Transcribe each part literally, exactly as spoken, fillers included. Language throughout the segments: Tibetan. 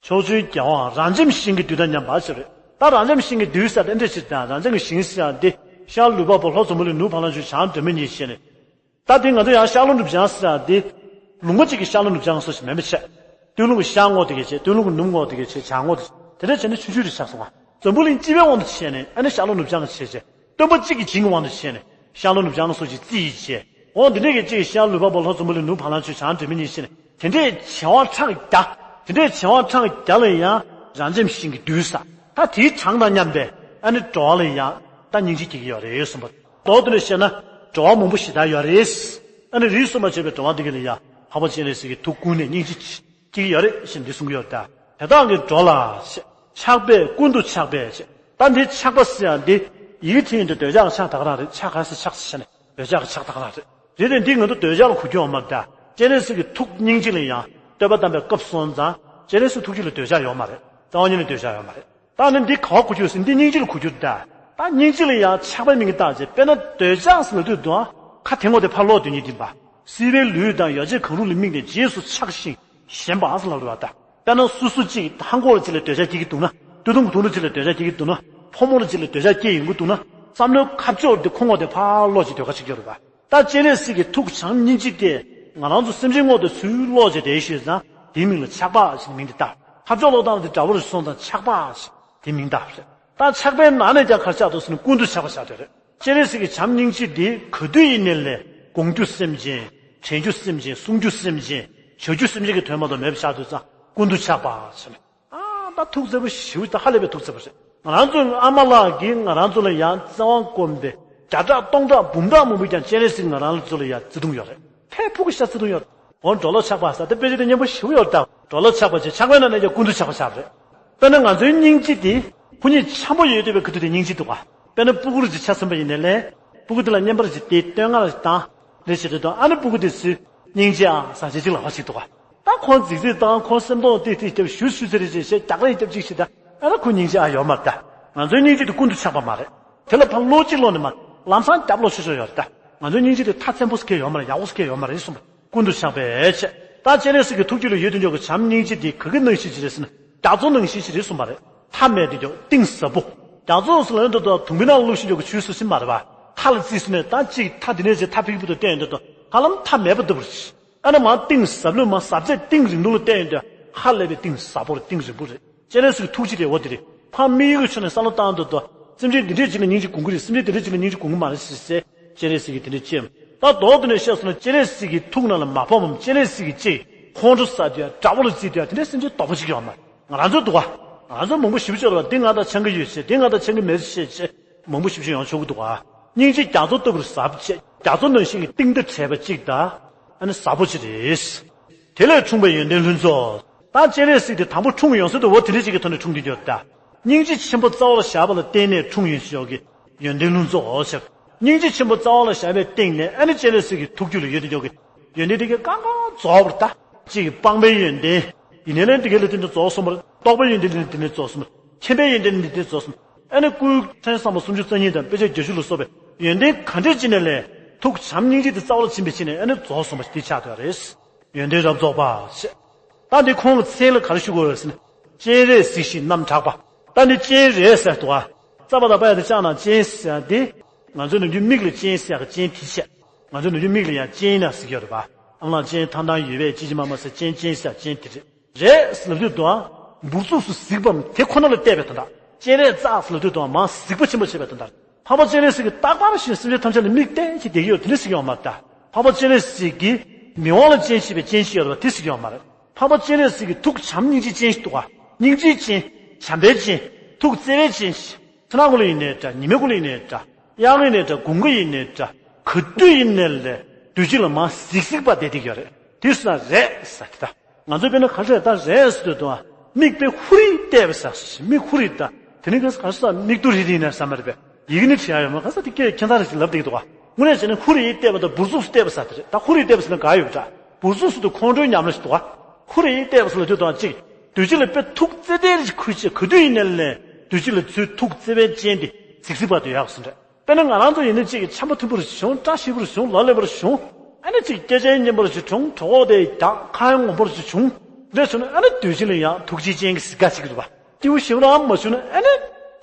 ཕྱོགས་བཅུའི་རྒྱལ་དབང་རབ་འབྱམས་ཞིང་གི་རྡུལ་དང་མཉམ་པ་ཟེར་རེད། ད་རབ་འབྱམས་ཞིང་གི་རྡུལ་ཟེར་དེ་འདྲ་ཞིག་དང་། རབ་འབྱམས་ཀྱི་ཞིང་ཟེར་ཡང་འདི་ཤར་ལུས་འཕགས་པོ། ལྷོ་འཛམ་བུ་གླིང་། ནུབ་བ་ལང་སྤྱོད། བྱང་སྒྲོལ་མའི་ཉི་ཟེར་ནས། ད་འདི་ང་ཚོ་ཡང་ཤར་ལྷོ་ནུབ་བྱང་ཟེར་ཡང་འདི་ལུང་པ་གཅིག་གི་ཤར་ལྷོ་ནུབ་བྱང་སོགས་ཤིག་མིན་པ་བྱས། སྟོད་ལུང་གི་ཤར་ངོས་དེ་གས་བྱས། སྟོད་ལུང་གི་ནུབ་ངོས་དེ་གས་བྱས། བྱང་ངོས་དེ་བྱས། དེ་འདྲ་བྱས་ནས་ཆུང་ཆུང་རེ་ཆགས་སོང་བ། འཛམ་བུ་གླིང་སྤྱི་པའི་དབང་དུ་བྱས་ནས་ཨ་ནི་ཤར་ལྷོ་ནུབ་བྱང་གི་བྱས་བྱས། སྟོན་པ་གཅིག་གི་བྱིན་གྱི་དབང་དུ་བྱས་ནས་ཤར་ལྷོ་ནུབ་བྱང་སོགས་ཀྱི་རྩིས་ཡིས་བྱས། འོ་འདི་འདྲས་ཀྱི་གཅིག་ཤར་ལུས་འཕགས་པོ། ལྷོ་འཛམ་བུ་གླིང་། ནུབ་བ་ལང་སྤྱོད། བྱང་སྒྲོལ་མའི་ཉི་ཟེར་ནས། དེ་འདྲས་བྱེ་བ་ཕྲག་བརྒྱ། དེ་འདྲས་བྱེ་བ་ཕྲག་བརྒྱ་ལ་ཡང་རབ་འབྱམས་ཞིང་གི་རྡུལ་ཟེར། ད་དེའི་གྲངས་དང་མཉམ་པའི་ཨ་ནི་འགྲོ་བ་ལ་ཡང་ད་སྙིང་རྗེ་སྐྱེ་གི་ཡོད་རེད་གསུངས་པ། མདོར་བསྡུས་ནས་བཤད་ན་འགྲོ་བ་མང་པོ་ཞེ་དྲག་ཡོད་རེད། ཨ་ནི་རིས་སུ་མ་ཆད་པའི་འགྲོ་བ་འདི་ག་ལ་ཡང་འཕགས་པ་སྤྱན་རས་གཟིགས་ཀྱི་ཐུགས་ཀུན་ནས་སྙིང་རྗེ་སྐྱེ་གི་ཡོད་རེད་ཞེས་འདི་གསུང་གི་ཡོད་ད། དེ་དག་གི་འགྲོ་ལ་ཆགས་པས་ཀུན་ཏུ་ཆགས་པས་ཞེས། ད་འདི་ཆགས་པ་ཟེར་ཡང་འདི་ཡི་གེ་འབྲི་ཡོང་དུས་འདོད་ཆགས་ཀྱི་ཆགས་ད་ག་རང་རེད། ཆགས་ག་ཟེར་ཆགས་ཟེར་བྱས་ནས་འདོད་ཆགས་ཀྱི་ཆགས་ད་ག་རང་རེད། རེད་དེ་འདི་ང་ཚོ་འདོད་ཆགས་ལ་གོ་རྒྱུ་ཡོད་མ་རེད་ད། སྤྱན་རས་གཟིགས་ཀྱི་ཐུགས་སྙིང་རྗེ་ལ་ཡང་བསྟོད་པ་བཏང་པའི་སྐབས་སོང་ཙང་། སྤྱན་རས་གཟིགས་ཐུགས་རྗེ་ལ་འདོད་ཆགས་ཡོད་མ་རེད། རྩ་བ་ཉིད་ནས་འདོད་ཆགས་ཡོད་མ་རེད། ད་ནི་འདི་ག་བ་གོ་རྒྱུ་ཟེར། འདི་སྙིང་རྗེ་ལ་གོ་རྒྱུ་རེད་ད། ད་སྙིང་རྗེ་ལ་ཡང་ཆགས་པའི་མིང་བཏགས་བྱས། དཔེར་ན་འདོད་ཆགས་ཟེར་ལབ་དུས་དུ་ཁ་དེ་ངོ་དེ་ཕར་ལོག་དུས་ཉིད་ཡིན་པ། སྲིད་པའི་ལུས་དང་ཡོ་བྱད་གང་རུང་ལ་དམིགས་ནས་རྗེས་སུ་ཆགས་ཤིང་ཞེན་པ་ཟེར་ལབ་རེད་བ་ད། དཔེར་ན་སོ་སོ་གཅིག་ལྷམ་གོག་ལ་གཅིག་ལ་འདོད་ཆགས་སྐྱེ་གི་འདུག་ན། སྟོད་ཐུང་གི་དུང་ལ་གཅིག་ལ་འདོད་ཆགས་སྐྱེ་གི་འདུག་ན། ཕོ་མོ་ལ་གཅིག་ལ་འདོད་ཆགས་སྐྱེ་ཡོང་གི་འདུག་ན། བསམ་བློའི་ཁ་ཕྱོགས་དེ་ཁོ་ངོ་དེ་ཕར་ལོག་ཅིག་འདོད་ཁ་ཅིག་སྐྱེ་རེད་བ། ད་སྤྱན་རས་གཟིགས་ཀྱི་ཐུགས་བྱམས་སྙིང་རྗེ་དེ་ང་རང་ཚོ་སེམས་ཅན་ངོ་དེ་ཚུར་ལོག་ཅིག་བསྡད་ཤོད་ཙང་དེའི་མིང་ལ་ཆགས་པ་ཞེས་མིང་དེ་བཏགས། ཁ་ཕྱོགས་ལོག་སྟངས་དེ་དགྲ་བོ་རུ་སོང་ཙང་ཆགས་པ་ཞེས་དེའི་མིང་བཏགས་པ་རེད། ད་ཆགས་པའི་ནང་ནས་ཀྱང་ག་རེ་ཆགས་འདུག་ཟེར་ན་ཀུན་ཏུ་ཆགས་པ་ཆགས་བསྡད་རེད། སྤྱན་རས་གཟིགས་ཀྱི་བྱམས་སྙིང་རྗེ་འདི་ག་དུས་ཡིན་ནའི་ལས་སྒོམ་རྒྱུ་སེམས་ཅན། དྲན་རྒྱུ་སེམས་ཅན། བསྲུང་རྒྱུ་སེམས་ཅན། བྱ་རྒྱུ་སེམས་ཅན་གྱི་དོན་མ་གཏོགས་མེད་པ་ཆགས་འདུག་ཙང་ཀུན་ཏུ་ཆགས་པ་ཟེར་ནས། ཨ་ད་ཐུགས་བརྩེ་པོ་ཞེ་པོ་ད་ཧ་ལས་པའི་ཐུགས་བརྩེ་པོ་རེད། ང་རང་ཚོའི་ཨ་མ་ལགས་ཀྱིས་ང་རང་ཚོ་ལ་ཡང་བརྩེ་བ་སྒོམ་པའི་བརྒྱ་ཕྲག་སྟོང་ཕྲག་འབུམ་ཕྲག་མང་པོས་ཀྱང་སྤྱན་རས་གཟིགས་ང་རང་ཚོ་ལ་ཡང་བརྩེ་དུང་ཡོད་རེད། ཕར་ཕྲུ་གུ་ཤ་བརྩེ་དུང་ཡོད་རེད། འོ་འགྲོ་ལ་ཆགས་པ་ཟེར་དེ་དཔེ་ཆ་དེ་སྙན་པོ་ཞེ་པོ་ཡོད་རེད་ད། འགྲོ་ལ་ཆགས་པ་བྱས། ཆགས་པའི་ནང་ནས་ཀྱང་ཀུན་ཏུ་ཆགས་པ་ཆགས་པ་རེད། དཔེར་ན་ང་ཚོའི་སྙིང་རྗེ་དེ་ཁོ་གཉིས་འཆམ་པོ་ཡོད་བསྡད་པའི་ག་དུས་དེ་སྙིང་རྗེ་འདུག་ག་དཔེར་ན་སྤུ་གུ་རེ་ཅིག་ཆ་མཚོན་པ་ཡིན་ནའི་ལས། སྤུ་གུ་དེ་ལ་བརྙན་པར་ཅིག་དེ་སྟོན་ག་རེ་ཅིག་བཏང་། རེ་བྱེད་དུས་དང་ཨ་ནི་སྤུ་གུ་དེ་ཚོས་སྙིང་རྗེ་ཨ་ཟེར་བྱས་ཅིག་ལབ་པ་ཅིག་འདུག་ག་ད་ཁོང་རྫིག་རྫིག་བཏང་། ཁོང་སེམས་གཏོང་ཏིག་ཏིག་རྒྱབ་ཞུ་ཞུ་ཚེ་རེ་ཅིག་བྱས། རྒྱག་རེ་རྒྱབ་ཅིག་ཞིག་ད་ཨ་ནི་ཁོ་སྙིང་རྗེ་ཨ་ཡོད་མ་རེད་ད། ང་ཚོའི་སྙིང་རྗེ་དེ་ཀུན་ཏུ་ཆགས་པ་མ་རེད། དེ་ལ་ཕར་ལོག་ཅིག་ལོག་ནས་མ། ལམ་སང་རྒྱབ་ལོག་ཆོག་ཆོག་ཡོད་རེད་ད། ང་ཚོའི་སྙིང་རྗེ་དེ་མཐའ་བཙན་པོ་ཟེར་མཁན་ཡོད་མ་རེད། ཡག་པོ་ཟེར་མཁན་ཡོད་མ་རེད་གསུངས་པ། ཀུན་ཏུ་ཆགས་པས་བྱས། ད་སྤྱན་རས་གཟིགས་ཀྱི་ཐུགས་རྒྱུད་ལ་ཡོད་དུ་འཇོག་གི་བྱམས་སྙིང་རྗེ་འདི་ག་གི་རྣམ་གཞག་ཅིག་རེད་ཟེར་ན། རྒྱ་མཚོ་ནང་བཞིན་ཞིག་རེད་གསུངས་པ་རེད། མཐའ་མེད་དུ་འཇོག་གཏིང་ཟབ་པོ། རྒྱ་མཚོ་ཟེར་ལབ་དུས་དུང་བའི་ནང་བླུགས་ཤིང་འཇོག་གི་ཆུའི་སུ་ཞིག་མ་རེད་པ། མཐའ་ལ་བརྩིས་ཟེར་ནས་ད་ཅིག་མཐའ་འདི་ནས་ཅིག་མཐའ་ཕིག་ཕིག་ཏུ་བལྟས་ཡོང་དུས་དུ་ཧ་ལམ་མཐའ་མེད་པ་ལྟ་བུ་རེད། ཨ་ནི་མར་གཏིང་ཟབ་ལོས་མར་ཟབ་ཚད་གཏིང་རིང་ཐུང་ལ་བལྟས་ཡོང་དུས་ཧ་ལས་པའི་གཏིང་ཟབ་པོ་རེད། གཏིང་རིང་པོ་རེད། སྤྱན་རས་གཟིགས་ཐུགས་རྗེ་དེ་འོ་དེ་རེད། ཕར་དམིགས་ཡུལ་གྱི་ཕྱོགས་ནས་བསམ་བློ་བཏང་དུས་དུ་སེམས་ཅན་འདི་འདྲས་ཅིག་ལ་སྙིང་རྗེ་སྒོམ་གྱི་རེད། སེམས་ཅན་འདི་འདྲས་ཅིག་ལ་སྙིང་རྗེ་སྒོམ་གྱི་མ་རེད་ཟེར་ཟེར་སྤྱན་རས་གཟིགས་ཀྱིས་དེ་འདྲས་བྱས། ད་མདོར་བསྡུས་ནས་བཤད་སོང་ན་སྤྱན་རས་གཟིགས་ཀྱི་ཐུགས་ནང་ལ་མ་ཕོག་པའམ་སྤྱན་རས་གཟིགས་ཀྱི་ཅིག་ཁོང་ཁྲོ་ཟ་དུས་དགྲ་བོ་ལ་བརྩིས་དུས་དེ་འདྲས་སེམས་ཅན་དོག་པོ་ཅིག་ཡོད་མ་རེད། ང་རང་ཚོ་འདུག་ག་ང་ཚོ་མང་པོ་ཞེ་པོ་ཅིག་ཡོད་རེད་པ། འདི་ང་དང་འཆམ་གྱི་ཡོད་ཅེས། འདི་ང་དང་འཆམ་གྱི་མེད་ཅེས་བྱས་མང་པོ་ཞེ་པོ་ཅིག་ཡོང་ཆོག་གི་འདུག་ག་སྙིང་རྗེ་རྒྱ་མཚོ་ལྟ་བུར་ཟབ་བྱས། རྒྱ་མཚོ་ནང་བཞིན་གྱི་གཏིང་མཐའ་བྲལ་བ་ཅིག་དང་། ཨ་ནི་ཟབ་པོ་ཅིག་རེད། དེ་ལས་འཁྲུངས་པའི་ཡོན་ཏན་ལྷུན་རྫོགས། ད་སྤྱན་རས་གཟིགས་དེ་དང་པོ་འཁྲུངས་ཡོང་ས་དེ་འོ་དེ་འདྲས་ཅིག་གི་ཐོག་ནས་འཁྲུངས་ཀྱི་ཡོད་ད། སྙིང་རྗེ་ཆེན་པོ་རྩ་བ་ལ་བཞག་པ་ལ་བརྟེན་ནས་འཁྲུངས་ཡོང་ཞོག་གི་ཡོན་ཏན་ལྷུན་རྫོགས་ཟེར། སྙིང་རྗེ་ཆེན་པོ་རྩ་བ་ལ་བཞག་པའི་སྟེང་ནས་ཨ་ནི་སྤྱན་རས་གཟིགས་ཀྱི་ཐུགས་རྒྱུད་ལ་ཡོད་དུ་འཇོག་གི་ཡོན་ཏན་དེ་གས་གང་གང་རྫོགས་པར་ད། གཅིག་གིས་སྤངས་པའི་ཡོན་ཏན། ཡིན་ནའི་ལས་འདི་གས་ལ་བརྟེན་ནས་རྫོགས་སོང་བ་རེད། རྟོགས་པའི་ཡོན་ཏན་ལ་བརྟེན་ནས་རྫོགས་སོང་བ་རེད། མཁྱེན་པའི་ཡོན་ཏན་ལ་བརྟེན་ནས་རྫོགས་སོང་བ་རེད། ཨ་ནི་སྐུའི་ཕྲེང་བསམ་པ་སུམ་ཅུ་རྩ་གཉིས་དང་དཔེ་བྱད་བརྒྱད་ཅུ་ལ་སོགས་པའི་ཡོན་ཏན་ག་འདྲས་ཅིག་ནས་ལས་ཐུགས་བྱམས་སྙིང་རྗེ་དེ་རྩ་བ་ལ་ཕྱིན་པའི་ཕྱིན་ནས་ཨ་ནི་རྫོགས་སོང་བ་ཞིག་དེ་ཆགས་ཡོད་རེད། ཡོན་ཏན་རབ་རྫོགས་པ་ཞེས། ད་འདི་ཁོང་གི་མཚན་ལ་ག་རེ་ཞུ་དགོས་རེད་ཟེར་ན། སྤྱན་རས་གཟིགས་ཞེས་རྣམ་གྲགས་པ། ད་འདི་སྤྱན་རས་ཟེར་འདུག་ག་རྩ་བ་དང་པ་ཡ་དེ་ལྕགས་ནང་སྤྱན་ཟེར་ཡ་དེ། ང་ཚོའི་ནམ་རྒྱུན་མིག་ལ་སྤྱན་ཟེར་ཡ་གི་སྤྱན་དེ་བྱས། ང་ཚོའི་ནམ་རྒྱུན་མིག་ལ་ཡང་སྤྱན་ཡིན་ན་ཟེར་གྱི་ཡོད་རེད་པ། ཨ་མ་ལགས་སྤྱན་ཐང་ཐང་ཡོད་པས་ཅི་ཅི་མ་མ་ཟེར་སྤྱན་སྤྱན་ཟེར་ཡ་སྤྱན་དེ་རེད། རས་ཟེར་ལབ་དུས་དུའང་འབུར་ཚུགས་སུ་གཟིགས་པའམ་དེ་ཁོ་ན་ལ་བལྟས་པའི་དོན་དག་སྤྱན་རས་གཟིགས་ལབ་དུས་དུའང་མར་གཟིགས་པ་ཆེན་པོ་བྱས་པའི་དོན་དག་འཕགས་པ་སྤྱན་རས་གཟིགས་ཀྱིས་རྟག་པར་བཞིན་སེམས་ཅན་ཐམས་ཅད་ལ་མིག་གཏད་ཅིག་བསྡད་ཀྱི་ཡོད་དེ་འདྲ་ཞིག་ཡོད་མ་རེད་ད། འཕགས་པ་སྤྱན་རས་གཟིགས་ཀྱི་མིག་དབང་ལ་སྤྱན་ཕྱེ་བའི་སྤྱན་ཞིག་ཡོད་རེད་པ། དེ་ཞིག་ཡོད་མ་རེད། འཕགས་པ་སྤྱན་རས་གཟིགས་ཀྱི་ཐུགས་བྱམས་སྙིང་རྗེའི་སྤྱན་ཞིག་འདུག་ག་སྙིང་རྗེའི་སྤྱན། བྱམས་པའི་སྤྱན། ཐུགས་བརྩེ་བའི་སྤྱན། ཕྱི་ནང་ཀུན་ལ་ཡིན་ནའི་འདྲ། ཉི་མའི་ཀུན་ལ་ཡིན་ནའི་འདྲ། དབྱར་ཡིན་ནའི་འདྲ། དགུན་ཁ་ཡིན་ནའི་འདྲ། ག་དུས་ཡིན་ནའི་ལས་དུས་གཅིག་ལ་མར་གཟིགས་གཟིགས་པ་བསྡད་བསྡད་ཀྱི་ཡོད་རེད། དེ་སོང་ན་རས་ཟེར་གྱི་ད། ང་ཚོས་དཔེར་ན་ག་རེ་ཟེར་ད་རས་ཟེར་དུས་དུའང་མིག་དཔེ་ཧུར་རིག་བལྟས་པ་ཟེར། མིག་ཧུར་རིག་ད། དེ་ནི་ག་ས་ག་ས་མིག་ཏུ་རིལ་རིལ་ནས་ཟ་མ་རེད་པས། ཡི་གེ་ནི་བྲིས་ཡ་ཡོད་མ་རེད། ག་ས་དེ་སྐད་ཁྱད་མཚར་རེ་ཞིག་ལབ་བསྡད་ཀྱི་འདུག་ག་དངོས་གནས་བྱས་ན་ཧུར་རིག་བལྟས་པ་དང་འབུར་ཚུགས་སུ་བལྟས་པ་ཟེར་དེ་རེད། ད་ཧུར་རིག་བལྟས་པ་ཟེར་ན་ག་ཡོད་འདྲ། འབུར་ཚུགས་སུ་དུ་ཁོང་ཁྲོའི་ཉམས་ལེན་ཞིག་འདུག་ག་ཧུར་རིག་བལྟས་པ་ཟེར་ལབ་དུས་དུའང་གཅིག་དུས་གཅིག་ལ་དཔེ་ཐུགས་བརྩེ་ལྡན་རེ་ཞིག་ཁུར་བྱས། ག་དུས་ཡིན་ནའི་ལས་དུས་གཅིག་ལ་ཚུར་ཐུགས་བརྩེ་བའི་སྤྱན་དེ་གཟིགས་གཟིགས་པ་དེ་ཡག་སོང་རེད། དཔེར་ན་ང་རང་ཚོ་ཡིན་ན་གཅིག་གི་འཆམ་པོ་མཐུན་པོ་རེ་བྱུང་། བཀྲ་ཤིས་པོ་རེ་བྱུང་། ལོ་ལེགས་པོ་རེ་བྱུང་། ཨ་ནི་གཅིག་སྐད་ཆ་སྙན་པོ་རེ་ཞིག་བྱུང་། གྲོད་ཁོག་དེ་རྒྱགས། ཁ་ཡང་ངོམས་པོ་རེ་ཞིག་བྱུང་ འདྲ་བྱུང་ན་ཨ་ནི་དུས་གཅིག་ལ་ཡང་ཐུགས་རྗེའི་སྤྱན་གྱིས་གཟིགས་ག་ཅིག་རེད་བ། སྐྱིད་པོ་ཞེ་དྲག་མ་བྱུང་ན་ཨ་ནི་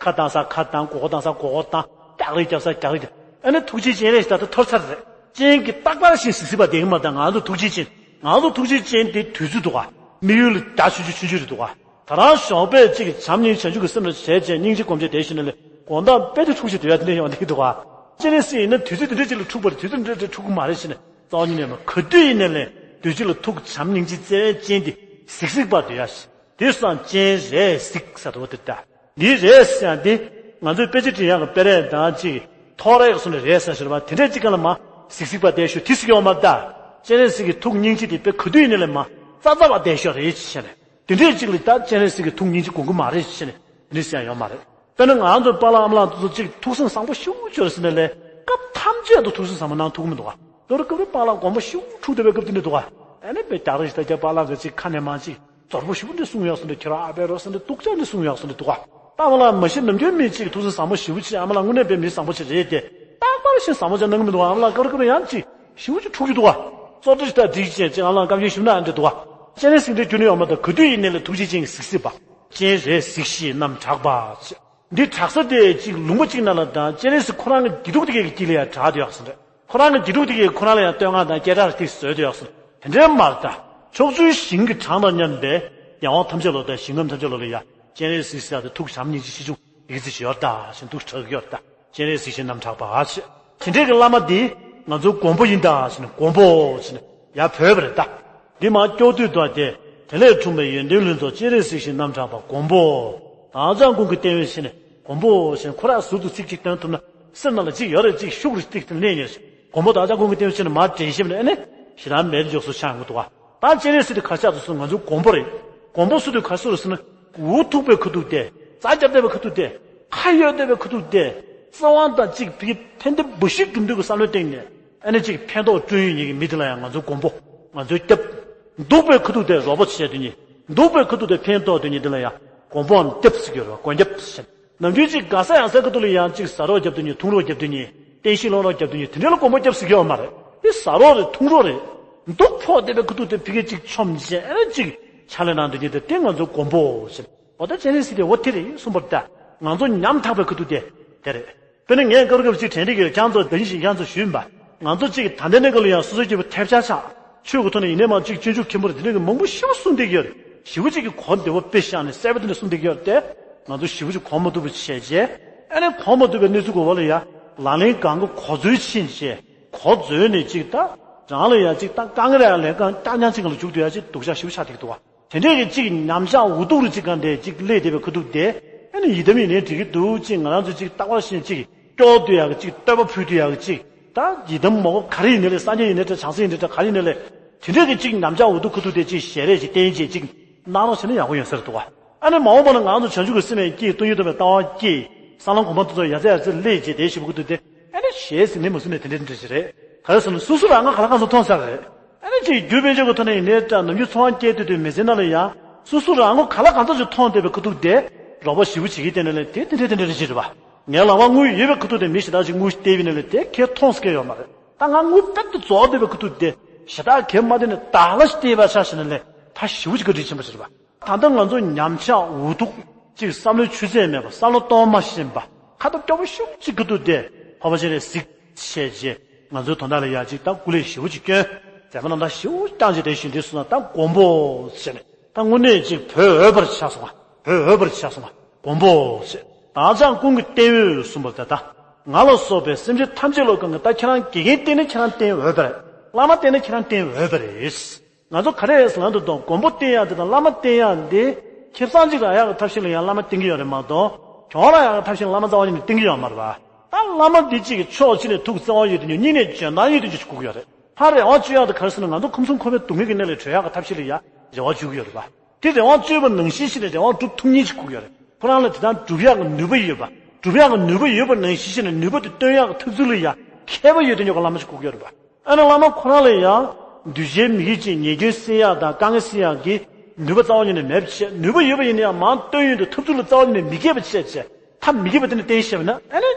ཁ་བཏང་ས་ཁ་བཏང་། མགོ་སྐོར་བཏང་ས་མགོ་སྐོར་བཏང་། རྒྱག་རེས་རྒྱབ་ས་རྒྱག་རེས་རྒྱབ། ཨ་ནི་ཐུགས་རྗེའི་སྤྱན་རས་གཟིགས་ད་ལྟ་ཐོར་ཚར་རེད། སྤྱན་གྱིས་རྟག་པར་བཞིན་གཟིགས་གཟིགས་པ་བསྡད་ཀྱི་མ་རེད། ད་ང་ཚོ་ཐུགས་རྗེའི་སྤྱན། ང་ཚོ་ཐུགས་རྗེའི་སྤྱན་དེ་དུས་ཚོད་འདུག་ག། དམིགས་ཡུལ་ལ་རྒྱ་ཆུང་ཆུང་ཆུང་ཆུང་རེད་འདུག་ག། ད་རང་ཞོགས་པས་གཅིག་བྱམས་སྙིང་བྱང་ཆུབ་ཀྱི་སེམས་ལ་བྱས་བྱས་སྙིང་རྗེ་སྒོམ་བྱས་བསྡད་ཤེས་ན་ལས་དགོང་དག་དཔེ་དེ་འཁྲུག་བྱས་སྡོད་ཡ་དེ་འདྲ་ཡོང་བསྡད་ཀྱི་འདུག་ག། སྤྱན་རས་གཟིགས་ཡིན་ན་དུས་ཚོད་དེ་འདྲ་གཅིག་ལ་འཁྲུག་པ་རེད། དུས་ཚོད་འདྲ་འདྲ་འཁྲུག་གི་མ་རེད་ཟེར་ནས་རྩ་བ་ཉིད་ནས་མ། ག་དུས་ཡིན་ནའི་ལས་དུས་གཅིག་ལ་ཐུགས་བྱམས་སྙིང་རྗེ་བརྩེ་བའི་སྤྱན་དེ་གཟིགས་གཟིགས་པར་སྡོད་ཡ་ཞིག། དེ་སང་སྤྱན་རས་གཟིགས་ཟེར་དོ་དེ་ལྟ། འདི་རས་ཟེར་ཡ་འདི་ང་ཚོའི་དཔེ་ཆ་འབྲི་ཡག་གི་དཔེ་རས་དང་གཅིག་ཐོག་རས་སོགས་ནས་རས་ཟེར་ཞེས་པ་དེ་འདྲས་གཅིག་ག་ལ་མ་གཟིགས་གཟིགས་པར་བསྡད་ཤོག། དེ་ཟེར་གྱི་ཡོད་མ་རེད་ད། སྤྱན་རས་གཟིགས་ཀྱི་ཐུགས་སྙིང་རྗེ་དེ་དཔེ་ག་དུས་ཡིན་ནའི་ལས་མ་རྩ་རྩ་བར་བསྡད་ཤོག་རེད་ཅེས་བྱས་ནས། དེ་འདྲས་གཅིག་ལ་ད་སྤྱན་རས་གཟིགས་ཀྱི་ཐུགས་སྙིང་རྗེ་སྒོམ་གྱི་མ་རེད་ཅེས་བྱས་ནས་དེ་འདྲས་ཟེར་ཡ་ཡོད་མ་རེད། དཔེར་ན་ང་ཚོ་པཱ་ལགས་ཨ་མ་ལགས་དེ་ཚོ་གཅིག་ཐུགས་སེམས་བཟང་པོ་ཞེ་པོ་ཅིག་ཡོད་ཟེར་ནའི་ལས་སྐབས་ཐམས་ཅད་དུ་ཐུགས་སེམས་བཟང་པོ་གནང་ཐུབ་ཀྱི་མི་འདུག་ག། ལོ་རེ་སྐབས་རེ་པཱ་ལགས་དགོངས་པ་ཞེ་པོ་འཁྲུག་བསྡད་པའི་སྐབས་དེ་འདྲ་འདུག་ག། ཨ་ནི་དཔེ་རྒྱག་རེས་ཞིག་ད་རྒྱ་པཱ་ལགས་ཀྱི་གཅིག་ཁ་ནས་མར་གཅིག་རྫོར་པོ་ཞེ་པོ་འདྲ་གསུངས་ཡོད་ཟེར་འདྲ། ཁྱེད་རང་ཨ་ཕའི་རོགས་ཟེར་འདྲ། སྡུག་ཅག་འདྲ་གསུངས་ཡོད་ཟེར་འདྲ་འདུག་ག། ད་ཨ་མ་ལགས་མ་གཞི་ནམ་རྒྱུན་མི་གཅིག་ཐུགས་སེམས་བཟང་པོ་ཞེ་པོ་ཅིག། ཨ་མ་ལགས་དངོས་གནས་དཔེ་མི་བཟང་པོ་ཅིག་རེད་དེ། རྟག་པར་བཞིན་བཟང་པོ་ཅིག་གནང་གི་མི་འདུག་ག། ཨ་མ་ལགས་སྐབས་རེ་སྐབས་རེ་ཡང་གཅིག་ཞེ་པོ་ཅིག་འཁྲུག་གི་འདུག་ག། བཙོག་འདྲ་ཞིག་ད་སྒྲིག་བྱས་ཅིག་ཨ་མ་ལགས་བཀའ་བཀྱོན་ཞུ་ན་ཨ་འདྲ་འདུག་ག། སྤྱན་རས་གཟིགས་འདྲ་ཁྱོན་ནས་ཡོད་མ་རེད། ད་ག་དུས་ཡིན་ནའི་ལས་ཐུགས་རྗེའི་སྤྱན་གྱིས་གཟིགས་གཟིགས་པ། སྤྱན་རས་གཟིགས་ཤིག་རྣམ་གྲགས་པ། འདི་གྲགས་ས་དེ་གཅིག་ལུང་པ་གཅིག་ནང་ལ་དང་སྤྱན་རས་གཟིགས་ཁོ་རང་གི་དགེ་ཕྲུག་དེ་གའི་དཀྱིལ་ལ་ཡང་གྲགས་བསྡད་ཡོད་ཟེར་འདྲ། ཁོ་རང་གི་དགེ་ཕྲུག་དེ་གའི་ཁོ་རང་ལ་ཡང་བསྟོད་བསྔགས་དང་སྐད་གྲགས་དེ་བཟོས་བསྡད་ཡོད་ཟེར། དེ་འདྲའི་མ་རེད་ད། ཕྱོགས་བཅུའི་ཞིང་གི་གྲངས་དང་མཉམ་པའི་རྒྱལ་དབང་ཐམས་ཅད་ལོ་དང་ཞིང་ཁམས་ཐམས་ཅད་ལོ་ལ་ཡང་སྤྱན་རས་གཟིགས་ཟེར་ཡག་དེ་ཐུགས་བྱམས་སྙིང་རྗེ་ཆེ་ཆུང་ཡི་གེ་ཚིག་ཞིག་ཡོད་ད་ཞེས་འདུག་གྲགས་ཀྱི་ཡོད་ད། སྤྱན་རས་གཟིགས་ཤིག་རྣམ་གྲགས་པ་ཞེས། དེ་འདྲའི་གི་བླ་མ་འདི་ང་ཚོའི་མགོན་པོ་ཡིན་ད་ཞེས་ནས་མགོན་པོ་ཞེས་ནས་ཡར་བོས་པ་རེད་ད། འདི་མར་སྐྱོག་དུས་དོ་དེ། དེ་ལས་འཁྲུངས་པའི་ཡོན་ཏན་ལྷུན་རྫོགས་སྤྱན་རས་གཟིགས་ཤིག་རྣམ་གྲགས་པ་མགོན་པོ། དྭངས་བྱང་ཀུན་གྱི་བསྟན་འོད་ཞེས་ནས་མགོན་པོ་ཞེས་ཁོ་རང་ཟུར་དུ་ཚིག་གཅིག་བཏོན་ཐུབ་ན་སེམས་ནང་ལ་གཅིག་ཡོད་རེད། གཅིག་ཤུགས་རེ་སྟེར་ཐུབ་ནས་ཉེར་ཞིག་མགོན་པོ་དྭངས་བྱང་ཀུན་གྱི་བསྟན་འོད་ཞེས་ནས་མར་དྲན་ཤེས་ནས་ཨ་ནི་ཞེ་དྲག་མེད་འཇོག་སུ་ཆགས་ཡོང་གི་འདུག་ག། ད་སྤྱན་རས་གཟིགས་དེ་ག་ཆགས་འདུག་ཟེར་ན་ང་ཚོའི་མགོན་པོ་རེད། མགོན་པོ་སུ་དེ་ག་སུ་རེད་ཟེར་ན། འུ་ཐུག་པའི་ཁ་ཐུག་དེ། རྩ་རྒྱབ་བསྡད་པའི་ཁ་ཐུག་དེ། ཁ་གཡོགས་བསྡད་པའི་ཁ་ཐུག་དེ། བརྩེ་བ་དང་གཅིག་ཕ་གི་ཕན་བདེ་འབའ་ཞིག་སྒྲུབ་འདོད་ཀྱི་བསམ་བློའི་སྟེང་ནས། ཨ་ནི་གཅིག་ཕན་ཐོགས་བསྐྲུན་ཡོད་མཁན་གྱི་མི་དེ་ལ་ཡང་ང་ཚོ་མགོན་པོ། ང་ཚོའི་སྐྱབས། སྡུག་པའི་ཁ་ཐུག་དེ་རོགས་པ་བྱེད་དོན་གཉིས། སྡུག་པའི་ཁ་ཐུག་དེ་ཕན་ཐོགས་དོན་གཉིས་དེ་ལ་ཡང་མགོན་པོའམ་སྐྱབས་ཟེར་གྱི་ཡོད་རེད། མགོན་སྐྱབས་ཟེར། ནམ་རྒྱུན་གཅིག་དགའ་ས་ཡང་སའི་ཁ་ཐུག་ལ་ཡང་གཅིག་ཟ་རོགས་རྒྱབ་དོན་གཉིས། འཐུང་རོགས་རྒྱབ་དོན་གཉིས། བསྟན་བཤིག་སློང་རོགས་རྒྱབ་དོན་གཉིས། དེ་འདྲ་ལ་མགོན་པོ་སྐྱབས་ཟེར་གྱི་ཡོད་མ་རེད། དེ་ཟ་རོགས་རེད། འཐུང་རོགས་རེད། སྡུག་ཕོག་བསྡད་པའི་ཁ་ཐུག་དེ་ཕ་གིར་གཅིག་ཆོམ་བྱས། ཨ་ནི་གཅིག་ཕྱག་ལས་གནང་དོན་གཉིས་དེ་དེ་ང་ཚོའི་མགོན་པོ་ཟེར། འོ་ད་སྤྱན་རས་གཟིགས་དེ་འོ་དེ་རེད་གསུངས་པ་རེད་ད། ང་ཚོ་ཉམ་ཐག་པའི་ཁ་ཐུག་དེ་དེ་རེད། དཔེར་ན་ངས་སྐབས་སྐབས་ཅིག་དྲན་རིག་གི་ཁྱེད་ཚོ་ད་ནི་ཞིག་ཁྱེད་ཚོ་ཞུས་པ། ང་ཚོ་གཅིག་གི་ད་ལྟའི་གནས་སྐབས་ལ་ཡང་སོ་སོའི་སྐྱེ་བོ་ཐེབས་ཆག་ཆགས། ཆོས་ཀྱི་ཐོག་ནས་ཡིན་ནའི་མ་གཅིག་སྤྱོད་འཇུག་མཁན་པོ་རེད། དེ་འདྲ་གི་མང་པོ་ཞེ་པོ་གསུངས་བསྡད་ཀྱི་ཡོད་རེད། ཞེ་པོ་གཅིག་གི་གོ་བདེ་བོ་དཔེ་བཞག་ནས་གསལ་པོ་དེ་འདྲ་གསུངས་བསྡད་ཀྱི་ཡོད་རེད་དེ། ང་ཚོ་ཞེ་པོ་གཅིག་གོ་མ་ཐུབ་པ་བྱས་རྗེས། ཨ་ནི་གོ་མ་ཐུབ་པའི་གནས་ཚུལ་གོ་བ་ལ་ཡ། ལག་ལེན་གང་གི་གོ་འཛོལ་ཕྱིན་རྗེས། གོ་འཛོལ་ནས་གཅིག་ད། རང་ལ་ཡ་གཅིག་ད་དཀའ་ངལ་ཡ་ལས་ཀ་རྐྱང་རྐྱང་གཅིག་ག་ལ་འཇུག་འདུག་ཡ་གཅིག་སྡུག་ཅག་ཞེ་པོ་ཆགས་བསྡད་ཀྱི་འདུག་བ། དེ་འདྲས་ཀྱི་གཅིག་ཉམས་ཆག་འུ་ཐུག་རུ་གཅིག་ག་འདྲས་གཅིག་སླེབས་བསྡད་པའི་ཁ་ཐུག་དེ། ཨ་ནི་ཡི་དམ་ཡིན་ནའི་འགྲིག་གི་འདུག་ཅེས་ང་རང་ཚོ་གཅིག་རྟག་པར་བཞིན་གཅིག་སྐྱོ་སྡུག་ཡག་གཅིག་བསྟོད་པ་ཕུལ་སྡུག་ཡག་གཅིག་ད་ཡི་དམ་མོ་ག་རེ་ཡིན་ནའི་ལས་སངས་རྒྱས་ཡིན་ནའི་འདྲ་བྱང་སེམས་ཡིན་ནའི་འདྲ་ག་རེ་ཡིན་ནའི་ལས། དེ་འདྲས་ཀྱི་གཅིག་ཉམས་ཆག་འུ་ཐུག་ཁ་ཐུག་དེ་གཅིག་ཞལ་རས་གཅིག་བསྟན་བྱས་གཅིག་གནང་རོགས་བྱས་ན་ཡག་པོ་ཡོད་ས་རེད་འདུག་བ། ཨ་ནི་མ་འོངས་པ་ན་ང་ཚོ་བྱང་ཆུབ་ཀྱི་སེམས་ཡང་སྐྱེས། སྟོང་ཉིད་རྟོགས་པའི་ལྟ་བ་སྐྱེས། གསང་ལམ་གོ་འཕང་ཐོབ་ཚུལ་ཡ་ཙེ་ཡ་ཙེ་སླེབས་བྱས་དེ་ཞེ་པོ་ཁ་ཐུག་དེ། ཨ་ནི་ཞལ་ཟིན་ནས་མ་ཟིན་ནས་དེ་འདྲས་དེ་འདྲས་ཞིག་རེད། ག་རེ་ཟེར་ན་སོ་སོ་རང་ང་ག་ལ་གང་འཚམ་མཐོང་ས་རེད། ཨ་ནི་གཅིག་རྒྱུ་སྤེལ་ཆོས་ཀྱི་ཐོག་ནས་ཡིན་ནའི་འདྲ་ནམ་རྒྱུན་འཚོ་བ་སྐྱེལ་སྡོད་དུས་མི་ཚེ་ནང་ལ་ཡང་། སོ་སོ་རང་ངོ་ག་ལ་གང་འཚམ་ཞིག་མཐོང་བསྡད་པའི་ཁ་ཐུག་དེ། རོགས་པ་ཞེ་པོ་བྱེད་ཀྱི་བསྡད་ན་ལས་དེ་དེ་འདྲས་དེ་འདྲས་རེད་ཅེས་རེད་བ། ངའི་ལག་པ་དངུལ་ཡོད་པའི་ཁ་ཐུག་དེ་མི་ཞེ་དྲག་ཅིག་དངུལ་སྟེར་བས་ན་ལས་དེ་ཁྱེད་མཐོང་སྐལ་ཡོད་མ་རེད། ད་ང་དངུལ་དཔེ་དུ་རྫོགས་བསྡད་པའི་ཁ་ཐུག་དེ། ཞེ་དྲག་གལ་མ་བསྡད་ན་ད་ལ་ཞིག་སྟེར་བ་ཆགས་ཞེ་ན་ལས་ད་ཞེ་པོ་ཅིག་བཀའ་དྲིན་ཆེན་པོ་ཞིག་རེད་བ། ད་ལྟ་ང་ཚོ་ཉམས་ཆག་འུ་ཐུག་ཅིག་བསམ་བློའི་ཆུ་ཚད་མེད་པ། བསམ་བློ་གཏོང་མ་ཤེས་པ། ཁ་ཏོག་སྐྱོ་པོ་ཤུགས་ཅིག་གི་འདུག་སྟེ། འཕགས་པ་སྤྱན་རས་གཟིགས་བྱས་རྗེས་ང་ཚོའི་དོན་དག་ལ་ཡ་ཅིག་ད་སྐུ་ལས་ཞེ་པོ་ཅིག་བསྐྱོན། མཛད་པ་རྣམ་དག་ཞེ་པོ་བསྐྱངས་བྱས་དེ་བཞིན་དུ་སོང་ན་ད་མགོན་པོ་བྱས་ནས་ད་དངོས་གནས་ཅིག་བོད་འོས་པར་ཆགས་སོང་བ། བོད་འོས་པར་ཆགས་སོང་བ། མགོན་པོ་བྱས། དྭངས་བྱང་ཀུན་གྱི་བསྟན་འོད་གསུངས་པ་ད་ད། ང་ལ་སོགས་པའི་སེམས་ཅན་ཐམས་ཅད་ལ་གང་གི་ད་ཁྱེད་རང་དགེ་རྒན་བསྟེན་ན་ཁྱེད་རང་བསྟེན་འོས་པ་རེད། བླ་མ་བསྟེན་ན་ཁྱེད་རང་བསྟེན་འོས་པ་རེད། ང་ཚོ་ག་རེ་ཟེར་ན་འདུག་དང་མགོན་པོ་བསྟེན་ཡག་དེ་དང་བླ་མ་བསྟེན་ཡག་འདི། ཁེ་བཟང་ཅིག་རག་ཡག་གི་ཐབས་ཤེས་ལ་ཡང་བླ་མ་བསྟེན་གྱི་ཡོད་རེད་མ་གཏོགས། གྱོང་རག་ཡག་གི་ཐབས་ཤེས་ལ་བླ་མ་རྩ་བ་ཉིད་ནས་བསྟེན་གྱི་ཡོད་མ་རེད་པ། ད་བླ་མ་འདི་གཅིག་གི་ཕྱོགས་གཅིག་ནས་ཐུགས་བརྩེ་བ་ཡོད་དུས་ཉིད་གཉིས་ནས་འཇོན་ཐང་ཡོད་དུས་ཅིག་དགོས་ཀྱི་ཡོད་རེད། ཕར་རང་དབང་སྤྱོད་ཡག་དེ་ག་རེ་ཟེར་ན་ང་ཚོ་ཁམས་གསུམ་འཁོར་བའི་སྡུག་བསྔལ་གྱི་གནས་ལས་གྲོལ་ཡག་གི་ཐབས་ཤེས་ལ་ཡང་རེ་བ་བཅོལ་གྱི་ཡོད་རེད་པ། དེ་རང་དབང་སྤྱོད་པ་ནང་བཞིན་བྱས་ནས་རང་དབང་སྒྲུབ་ཐུབ་མཁན་ཅིག་དགོས་ཀྱི་ཡོད་རེད། ཁོ་རང་ལ་དེ་དག་སྒྲུབ་ཡག་གི་ནུས་པ་ཡོད་པ། སྒྲུབ་ཡག་གི་ནུས་པ་ཡོད་པ་ནང་བཞིན་བྱས་ནས་ནུས་པ་དེ་སྟོན་ཡག་གི་ཐབས་ཚུལ་ལ་ཡང་མཁས་པ་ཡོད་དུས་ཉོ་ག་བླ་མ་ཅིག་དགོས་ཀྱི་ཡོད་རེད་པ། ཨ་ནི་བླ་མ་ཁོ་རང་ལ་ཡང་། གདུལ་བྱའི་མི་དགེ་ཅིག་ཉེས་སྐྱོན་སེལ་ཡག་དང་དཀའ་ངལ་སེལ་ཡག་གི་ནུས་པ་རྩ་བ་ཉིད་ནས་མེད་པ་བྱས། ནུས་པ་ཡོད་པ་ཡིན་ན་ཡང་མང་སྟོན་ཡོང་དུས་ཐབས་ཚུལ་ལ་རྩ་བ་ཉིད་ནས་མི་མཁས་པ་བྱས་བྱས། ཐབས་མི་མཁས་པ་དེ་ནི་བསྟེན་ཤེས་པ་ན་ཨ་ནི།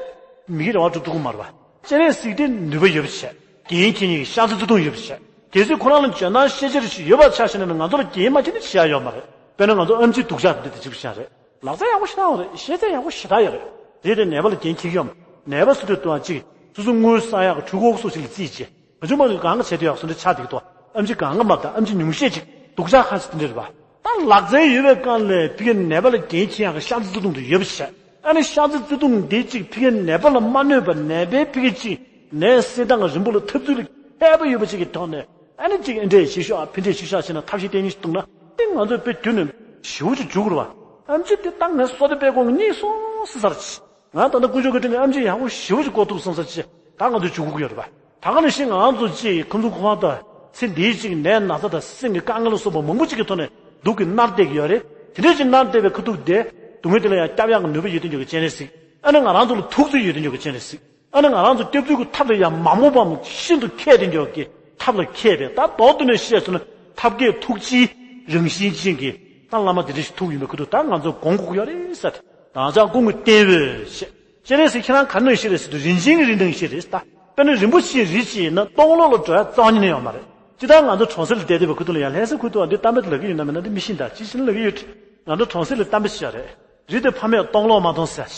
མི་དགེ་རང་དབང་སྒྲུབ་ཐུབ་ཀྱི་མ་རེད་པ། སྤྱན་རས་གཟིགས་དེ་ནུས་པ་ཡོད་པ་བྱས། དགེ་བའི་བཤེས་གཉེན་གྱི་ཤ་ཚ་བརྩེ་དུང་ཡོད་པ་བྱས། གལ་སྲིད་ཁོ་རང་ལ་འཇོན་ཐང་ཤེས་བྱ་རེ་ཞིག་ཡོད་པ་ཆ་བཞག་ན་ང་ཚོ་ལ་འགན་མ་འཁྱེར་ན་བྱེད་ཡ་ཡོད་མ་རེད། དཔེར་ན་ང་ཚོ་ཨེམ་ཆིའི་སྡུག་ཅག་འདི་འདྲ་ཅིག་བཤད་རེད། ལག་རྩལ་ཡག་པོ་ཞེ་དྲག་ཡོད་རེད། ཤེས་ཚད་ཡག་པོ་ཞེ་དྲག་ཡོད་རེད། རེད་དེ་ནད་པ་ལ་འགན་འཁྱེར་གྱི་ཡོད་མ་རེད། ནད་པ་སུ་དེ་དུ་ཅིག་སོ་སོ་དངུལ་བསགས་ཡག་གི་འཕྲུལ་འཁོར་སོགས་ཤིག་ལ་རྩིས་བྱས། ང་ཚོ་མ་གི་གང་ག་བྱས་དུས་ཡག་སོ་འདྲ་ཆགས་འདུག་དོ། ཨེམ་ཆི་གང་ག་མ་བཏང་། ཨེམ་ཆི་ཉུང་ཤས་ཅིག་སྡུག་ཅག་ཁ་ཤས་དེ་འདྲ་རེད་པ། ད་ལག་རྩལ་ཡོད་པའི་སྒང་ལ་ཕ་གིའི་ནད་པ་ལ་འགན་འཁྱེར་ཡག་གི་ཤ་ཚ་བརྩེ་དུང་དེ་ཡོད་པ་བྱས། ཨ་ནི་ཤ་ཚ་བརྩེ་དུང་འདི་གཅིག་ཕ་གིའི་ནད་པ་ལ་མ་གནོད་པ། ནད་པའི་ཕ་གི་གཅིག་ནད་སེལ་སྟངས་རིམ་པ་ལ་ཐབས་ཚུལ་ལ་མཁས་པ་ཡོད་པ་ཅིག་གི་ཐོག་ནས། ཨ་ནི་གཅིག་ཨེ་འདྲས་ཞིག་ཤོག་ཨ་ཕན་འདྲས་ཞིག་ཤོག་བྱས་ན་ཐབས་ཤེས་གཏན་ཉིད་ཞིག་བཏོན་ན། དེ་ང་ཚོས་དཔེ་དུས་ནས་ཞེ་པོ་ཅིག་འཇུག་དགོས་རེད་པ། ཨེམ་ཆི་དེ་ད་ངས་བསོད་བདེ་དཔལ་གོང་གཉིད་སོང་ཟེར་ས་རེད། ང་ད་ལྟ་དཀོན་མཆོག་གི་སྤྲིན་ནས་ཨེམ་ཆི་ཡག་པོ་ཞེ་པོ་ཅིག་གོ་ཐུབ་སོང་ཟེར་ཅིག་ད་ང་ཚོས་འཇུག་དགོས་ཀྱི་ཡོད་རེད་པ། ད་ག་ནང་བཞིན་ང་རང་ཚོ་ཅིག་ཁོང་ཚོ་ཁོ་པ་དང་ཚེ་འདིའི་ཅིག་ནད་ན་ཚ་དང་སེམས་ཀྱི་དཀའ་ངལ་སོགས་པ་མང་པོ་ཅིག་གི་ཐོག་ནས་སྡུག་གིས་མནར་བསྡད་ཀྱི་ཡོད་རེད། དེ་འདྲའི་ཅིག་མནར་བསྡད་པའི་ཁ་ཐུག་དེ་སྡུག་བསྔལ་དེ་ལ་ཡང་སྐྱོབ་ཡག་གི་ནུས་པ་ཡོད་དེ་འཇོག་གི་སྤྱན་རས་གཟིགས། ཨ་ནི་ང་རང་ཚོ་ལ་ཐུགས་བརྩེ་ཡོད་དེ་འཇོག་གི་སྤྱན་རས་གཟིགས། ཨ་ནི་ང་རང་ཚོ་སྐྱོབ་ཚུལ་གྱི་ཐབས་ལ་ཡང་མ་རྨོངས་པའམ་ཤིན་ཏུ་མཁས་དེ་འཇོག་གི་ཐབས་ལ་མཁས་པའི། ད་མདོར་བསྡུས་ནས་བཤད་སོང་ན་ཐབས་མཁས་ཐུགས་རྗེའི་རང་བཞིན་ཅན་གྱི་ད་བླ་མ་དེ་འདྲ་ཞིག་ཐུག་ཡོང་བའི་ཁུ་ཐུག་ད་ང་ཚོ་དགོངས་དགོས་ཀྱི་ཡོད་རེད་ཟེར་ཏེ། རང་ཅག་ཀུན་གྱི་བསྟན་འོས་ཞེས། སྤྱན་རས་གཟིགས་ཁྱེད་རང་ག་ནང་བཞིན་རེད་ཟེར་དུས་རིན་ཆེན་གྱི་རི་ནང་བཞིན་རེད་ད། དཔེར་ན་རིན་པོ་ཆེའི་རི་ཅིག་ཡིན་ན་སྟོང་ལོག་ལ་འགྲོ་ཡ་རྩ་བ་ཉིད་ནས་ཡོད་མ་རེད། ཅི་ལྟར་ང་ཚོ་གྲོང་གསེབ་ལ་བསྡད་བསྡད་པའི་ཁུ་ཐུག་ལ་ཡང་ལྷ་སའི་ཁུ་ཐུག་འདི་གཏམ་དཔེ་དེ་ལབ་ཀྱི་ཡོད་ན་མེད་ན་འདི་མི་ཤེས་ད། ཅི་ཞིག་ལབ་ཀྱི་ཡོད། ང་ཚོ་གྲོང་གསེབ་ལ་གཏམ་དཔེ་ཞིག་ཡོད་རེད། རི་དེ་ཕ་མས་སྟོང་ལོག་མ་མཐོང་ཟེར།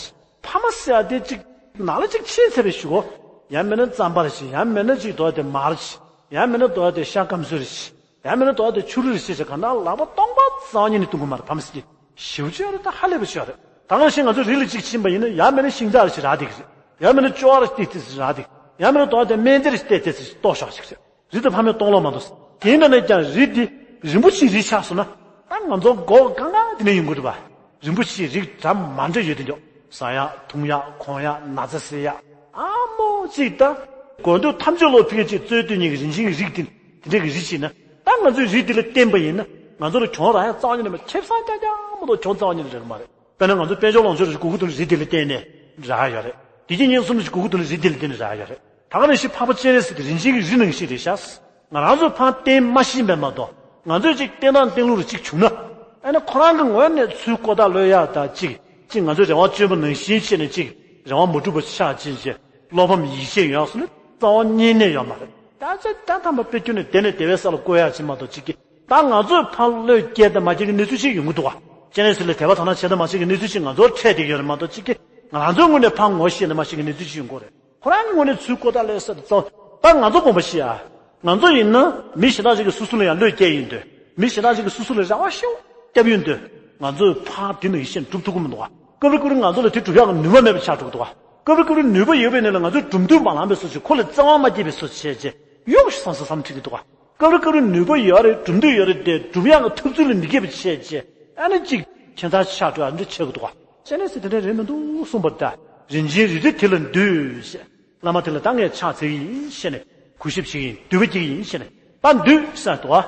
ཕ་མ་ཟེར་ཡ་དེ་གཅིག་ནང་ལ་གཅིག་ཕྱིན་ཚར་བའི་གཞུག་གུ། ཡང་མིན་ན་རྩམ་པ་རེ་བྱེད། ཡང་མིན་ན་གཅིག་དོ་དེ་མར་བྱེད། ཡང་མིན་ན་དོ་དེ་ཤ་སྐམ་སོ་རེ་བྱེད། ཡང་མིན་ན་དོ་དེ་ཆུ་རུ་རེ་བྱེད་ཟེར། གང་ལྟར་ལག་པ་སྟོང་པ་རྩ་བ་ཉིད་ནས་གཏོང་གི་མ་རེད། ཕ་མ་ཟེར་གྱི་ཞེ་པོ་ཅིག་ཡོད་རེད། ད་ཧ་ལས་པ་ཞིག་ཡོད་རེད། ད་ག་ནང་བཞིན་ང་ཚོ་རི་ལ་གཅིག་ཕྱིན་པ་ཡིན་ན་ཡང་མིན་ན་ཤིང་ཚགས་རེ་བྱེད་རག་བསྡད་ཀྱི་རེད། ཡང་མིན་ན་ཅོག་ར་བལྟས་བལྟས་རག་བསྡད་ཀྱི། ཡང་མིན་ན་དོ་དེ་སྨན་རྩི་རེ་བལྟས་བལྟས་ལྟོགས་ཤོག་ཅིག་རེད། རི་དེ་ཕ་མས་སྟོང་ལོག་མ་མཐོང་ཟེར། དེ་ཡིན་ན་ནས་ཀྱང་རི་འདི་རིན་པོ་ཆེའི་རི་ཆགས་སོང་ན། ད་ང་ཚོ་མགོ་གང་ག་དེ་ནས་ཡོང་གི་རེད་པ། རིན་པོ་ཆེའི་རིགས་འདྲ་མ་འདྲ་ཡོད་དེ་འཇོག་ཟ་ཡག་འཐུང་ཡག་གོན་ཡག་ན་ཚ་སེལ་ཡག་ཨ་མོ་ཅིག་ད། དགོས་འདོད་ཐམས་ཅད་བློ་ཕིག་ཅིག་རྩོལ་བསྟུན་ཉིད་ཀྱི་རིན་ཆེན་གྱི་རིགས་དེ་དེ་འདྲ་གི་རི་ཅིག་ན། ད་ང་ཚོས་རི་དེ་ལ་བརྟེན་པ་ཡིན་ན་ང་ཚོ་ལ་གྱོང་རག་ཡག་རྩ་བ་ཉིད་ནས་མ། ཁེ་བཟང་རྐྱང་རྐྱང་མ་གཏོགས་གྱོང་རྩ་བ་ཉིད་ནས་རག་གི་མ་རེད། དཔེར་ན་ང་ཚོ་དཔལ་འབྱོར་ལོངས་སྤྱོད་རེ་ཞིག་སྒུག་གི་འདུག་ན་རི་དེ་ལ་བརྟེན་ནས་རག་ཡོད་རེད། བདེ་སྐྱིད་ཉེན་སྲུང་རེ་ཞིག་སྒུག་གི་འདུག་ན་རི་དེ་ལ་བརྟེན་ནས་རག་ཡོད་རེད། ད་ག་ནང་བཞིན་འཕགས་པ་སྤྱན་རས་གཟིགས་དེ་རིན་ཆེན་གྱི་རི་ནང་བཞིན་རེད་ཤག་ང་རང་ཚོས་ཕར་བརྟེན་མ་ཤེས་པས་མ་གཏོགས་ང་ཚོས་ཅིག་བརྟེན་སྟངས་བརྟེན་ལུགས་རེ་གཅིག་བྱུང་ན། ཨ་ནི་ཁོ་རང་གི་ངོས་ནས་ཚུར་ལྐོག་ལྟ་གློད་ཡག་དང་གཅིག་གཅིག་ང་ཚོས་རེ་བ་བཅོལ་བ་ནང་བཞིན་བྱས་ནས་གཅིག་རེ་བ་མ་འགྲུབ་པ་ཆགས་ཕྱིན་བྱས་བློ་ཕམ་ཡིད་ཆད་ཡོང་སོང་ན་རྩ་བ་ཉིད་ནས་ཡོད་མ་རེད། ད་ཆ་ད་ཐམ་པ་དཔེ་ཁྱོན་ནས་དེ་ནས་དེ་བའི་ས་ལ་བཀོད་ཡག་ཅིག་མ་གཏོགས་གཅིག་གི། ད་ང་ཚོས་ཕར་བློས་བཀལ་དང་མ་བཀལ་གྱི་གནས་ཚུལ་ཅིག་ཡོང་གི་འདུག་ག་སྤྱན་རས་གཟིགས་ལ་དད་པ་དག་སྣང་བྱེད་དང་མ་བྱེད་ཀྱི་གནས་ཚུལ་ཅིག་ང་ཚོར་འཕྲད་བསྡད་ཀྱི་ཡོད་རེད་མ་གཏོགས་གཅིག་གི། ང་རང་ཚོའི་ངོས་ནས་ཕར་ངོ་ཤེས་དང་མ་ཤེས་ཀྱི་གནས་ཚུལ་ཅིག་ཡོང་གི་རེད། ཁོ་རང་གི་ངོས་ནས་ཚུར་ལྐོག་ལྟ་གློད་ས་དེ་ཚོ། ད་ང་ཚོ་དགོངས་པ་བཞེས་ཨ། ང་ཚོ་ཡིན་ན་མི་གཞན་དག་ཅིག་གིས་སོ་སོ་ལ་ཡང་བློས་བཀལ་ཡོང་དུས། མི་གཞན་དག་ཅིག་གིས་སོ་སོ་ལ་རེ་བ་ཞེ་པོ་བརྒྱབ་ཡོང་དུས། ང་ཚོས་ཕར་དེ་ནང་བཞིན་སྒྲུབ་ཐུབ་ཀྱི་མི་འདུག་ག་སྐབས་རེ་སྐབས་རེ་ང་ཚོ་ལ་དེ་སྒྲུབ་ཡག་གི་ནུས་པ་མེད་པ་ཆགས་འགྲོ་གི་འདུག་ག་སྐབས་རེ་སྐབས་རེ་ནུས་པ་ཡོད་པའི་ནང་ལ་ང་ཚོས་སྒྲུབ་འདོད་མ་ལངས་པའི་བཟོ་ཅིག་ཁོ་ལ་བརྩེ་བ་མ་སྐྱེས་པའི་བཟོ་བྱས་རྗེས་གཡོག་ཞིག་བསམ་བསམ་བསམ་འཁྲིད་ཀྱི་འདུག་ག་སྐབས་རེ་སྐབས་རེ་ནུས་པ་ཡོད་རེད། སྒྲུབ་འདོད་ཡོད་རེད་དེ་སྒྲུབ་ཡག་གི་ཐུབ་ཚོད་ལ་མི་སྐྱེས་པ་བྱས་རྗེས་ཨ་ནི་གཅིག་ཁྱད་མཚར་ཆགས་འགྲོ་ཡག་འདྲ་བྱེད་ཀྱི་འདུག་ག་སྤྱན་རས་གཟིགས་དེ་འདྲ་རེད་མི་འདུག་གསུངས་པ་ལྟར། རིན་ཆེན་རི་རྩེ་དེ་ལ་འདུད་ཞེས། བླ་མ་དེ་ལ་ད་ངས་ཕྱག་འཚལ་གྱི་ཡིན་ཞེས་ནས་གུས་ཞབས་བྱེད་ཀྱི་ཡིན། འདུད་པ་སྐྱེ་གི་ཡིན་ཞེས་ནས་ད་འདུད་ཟེར་དུས།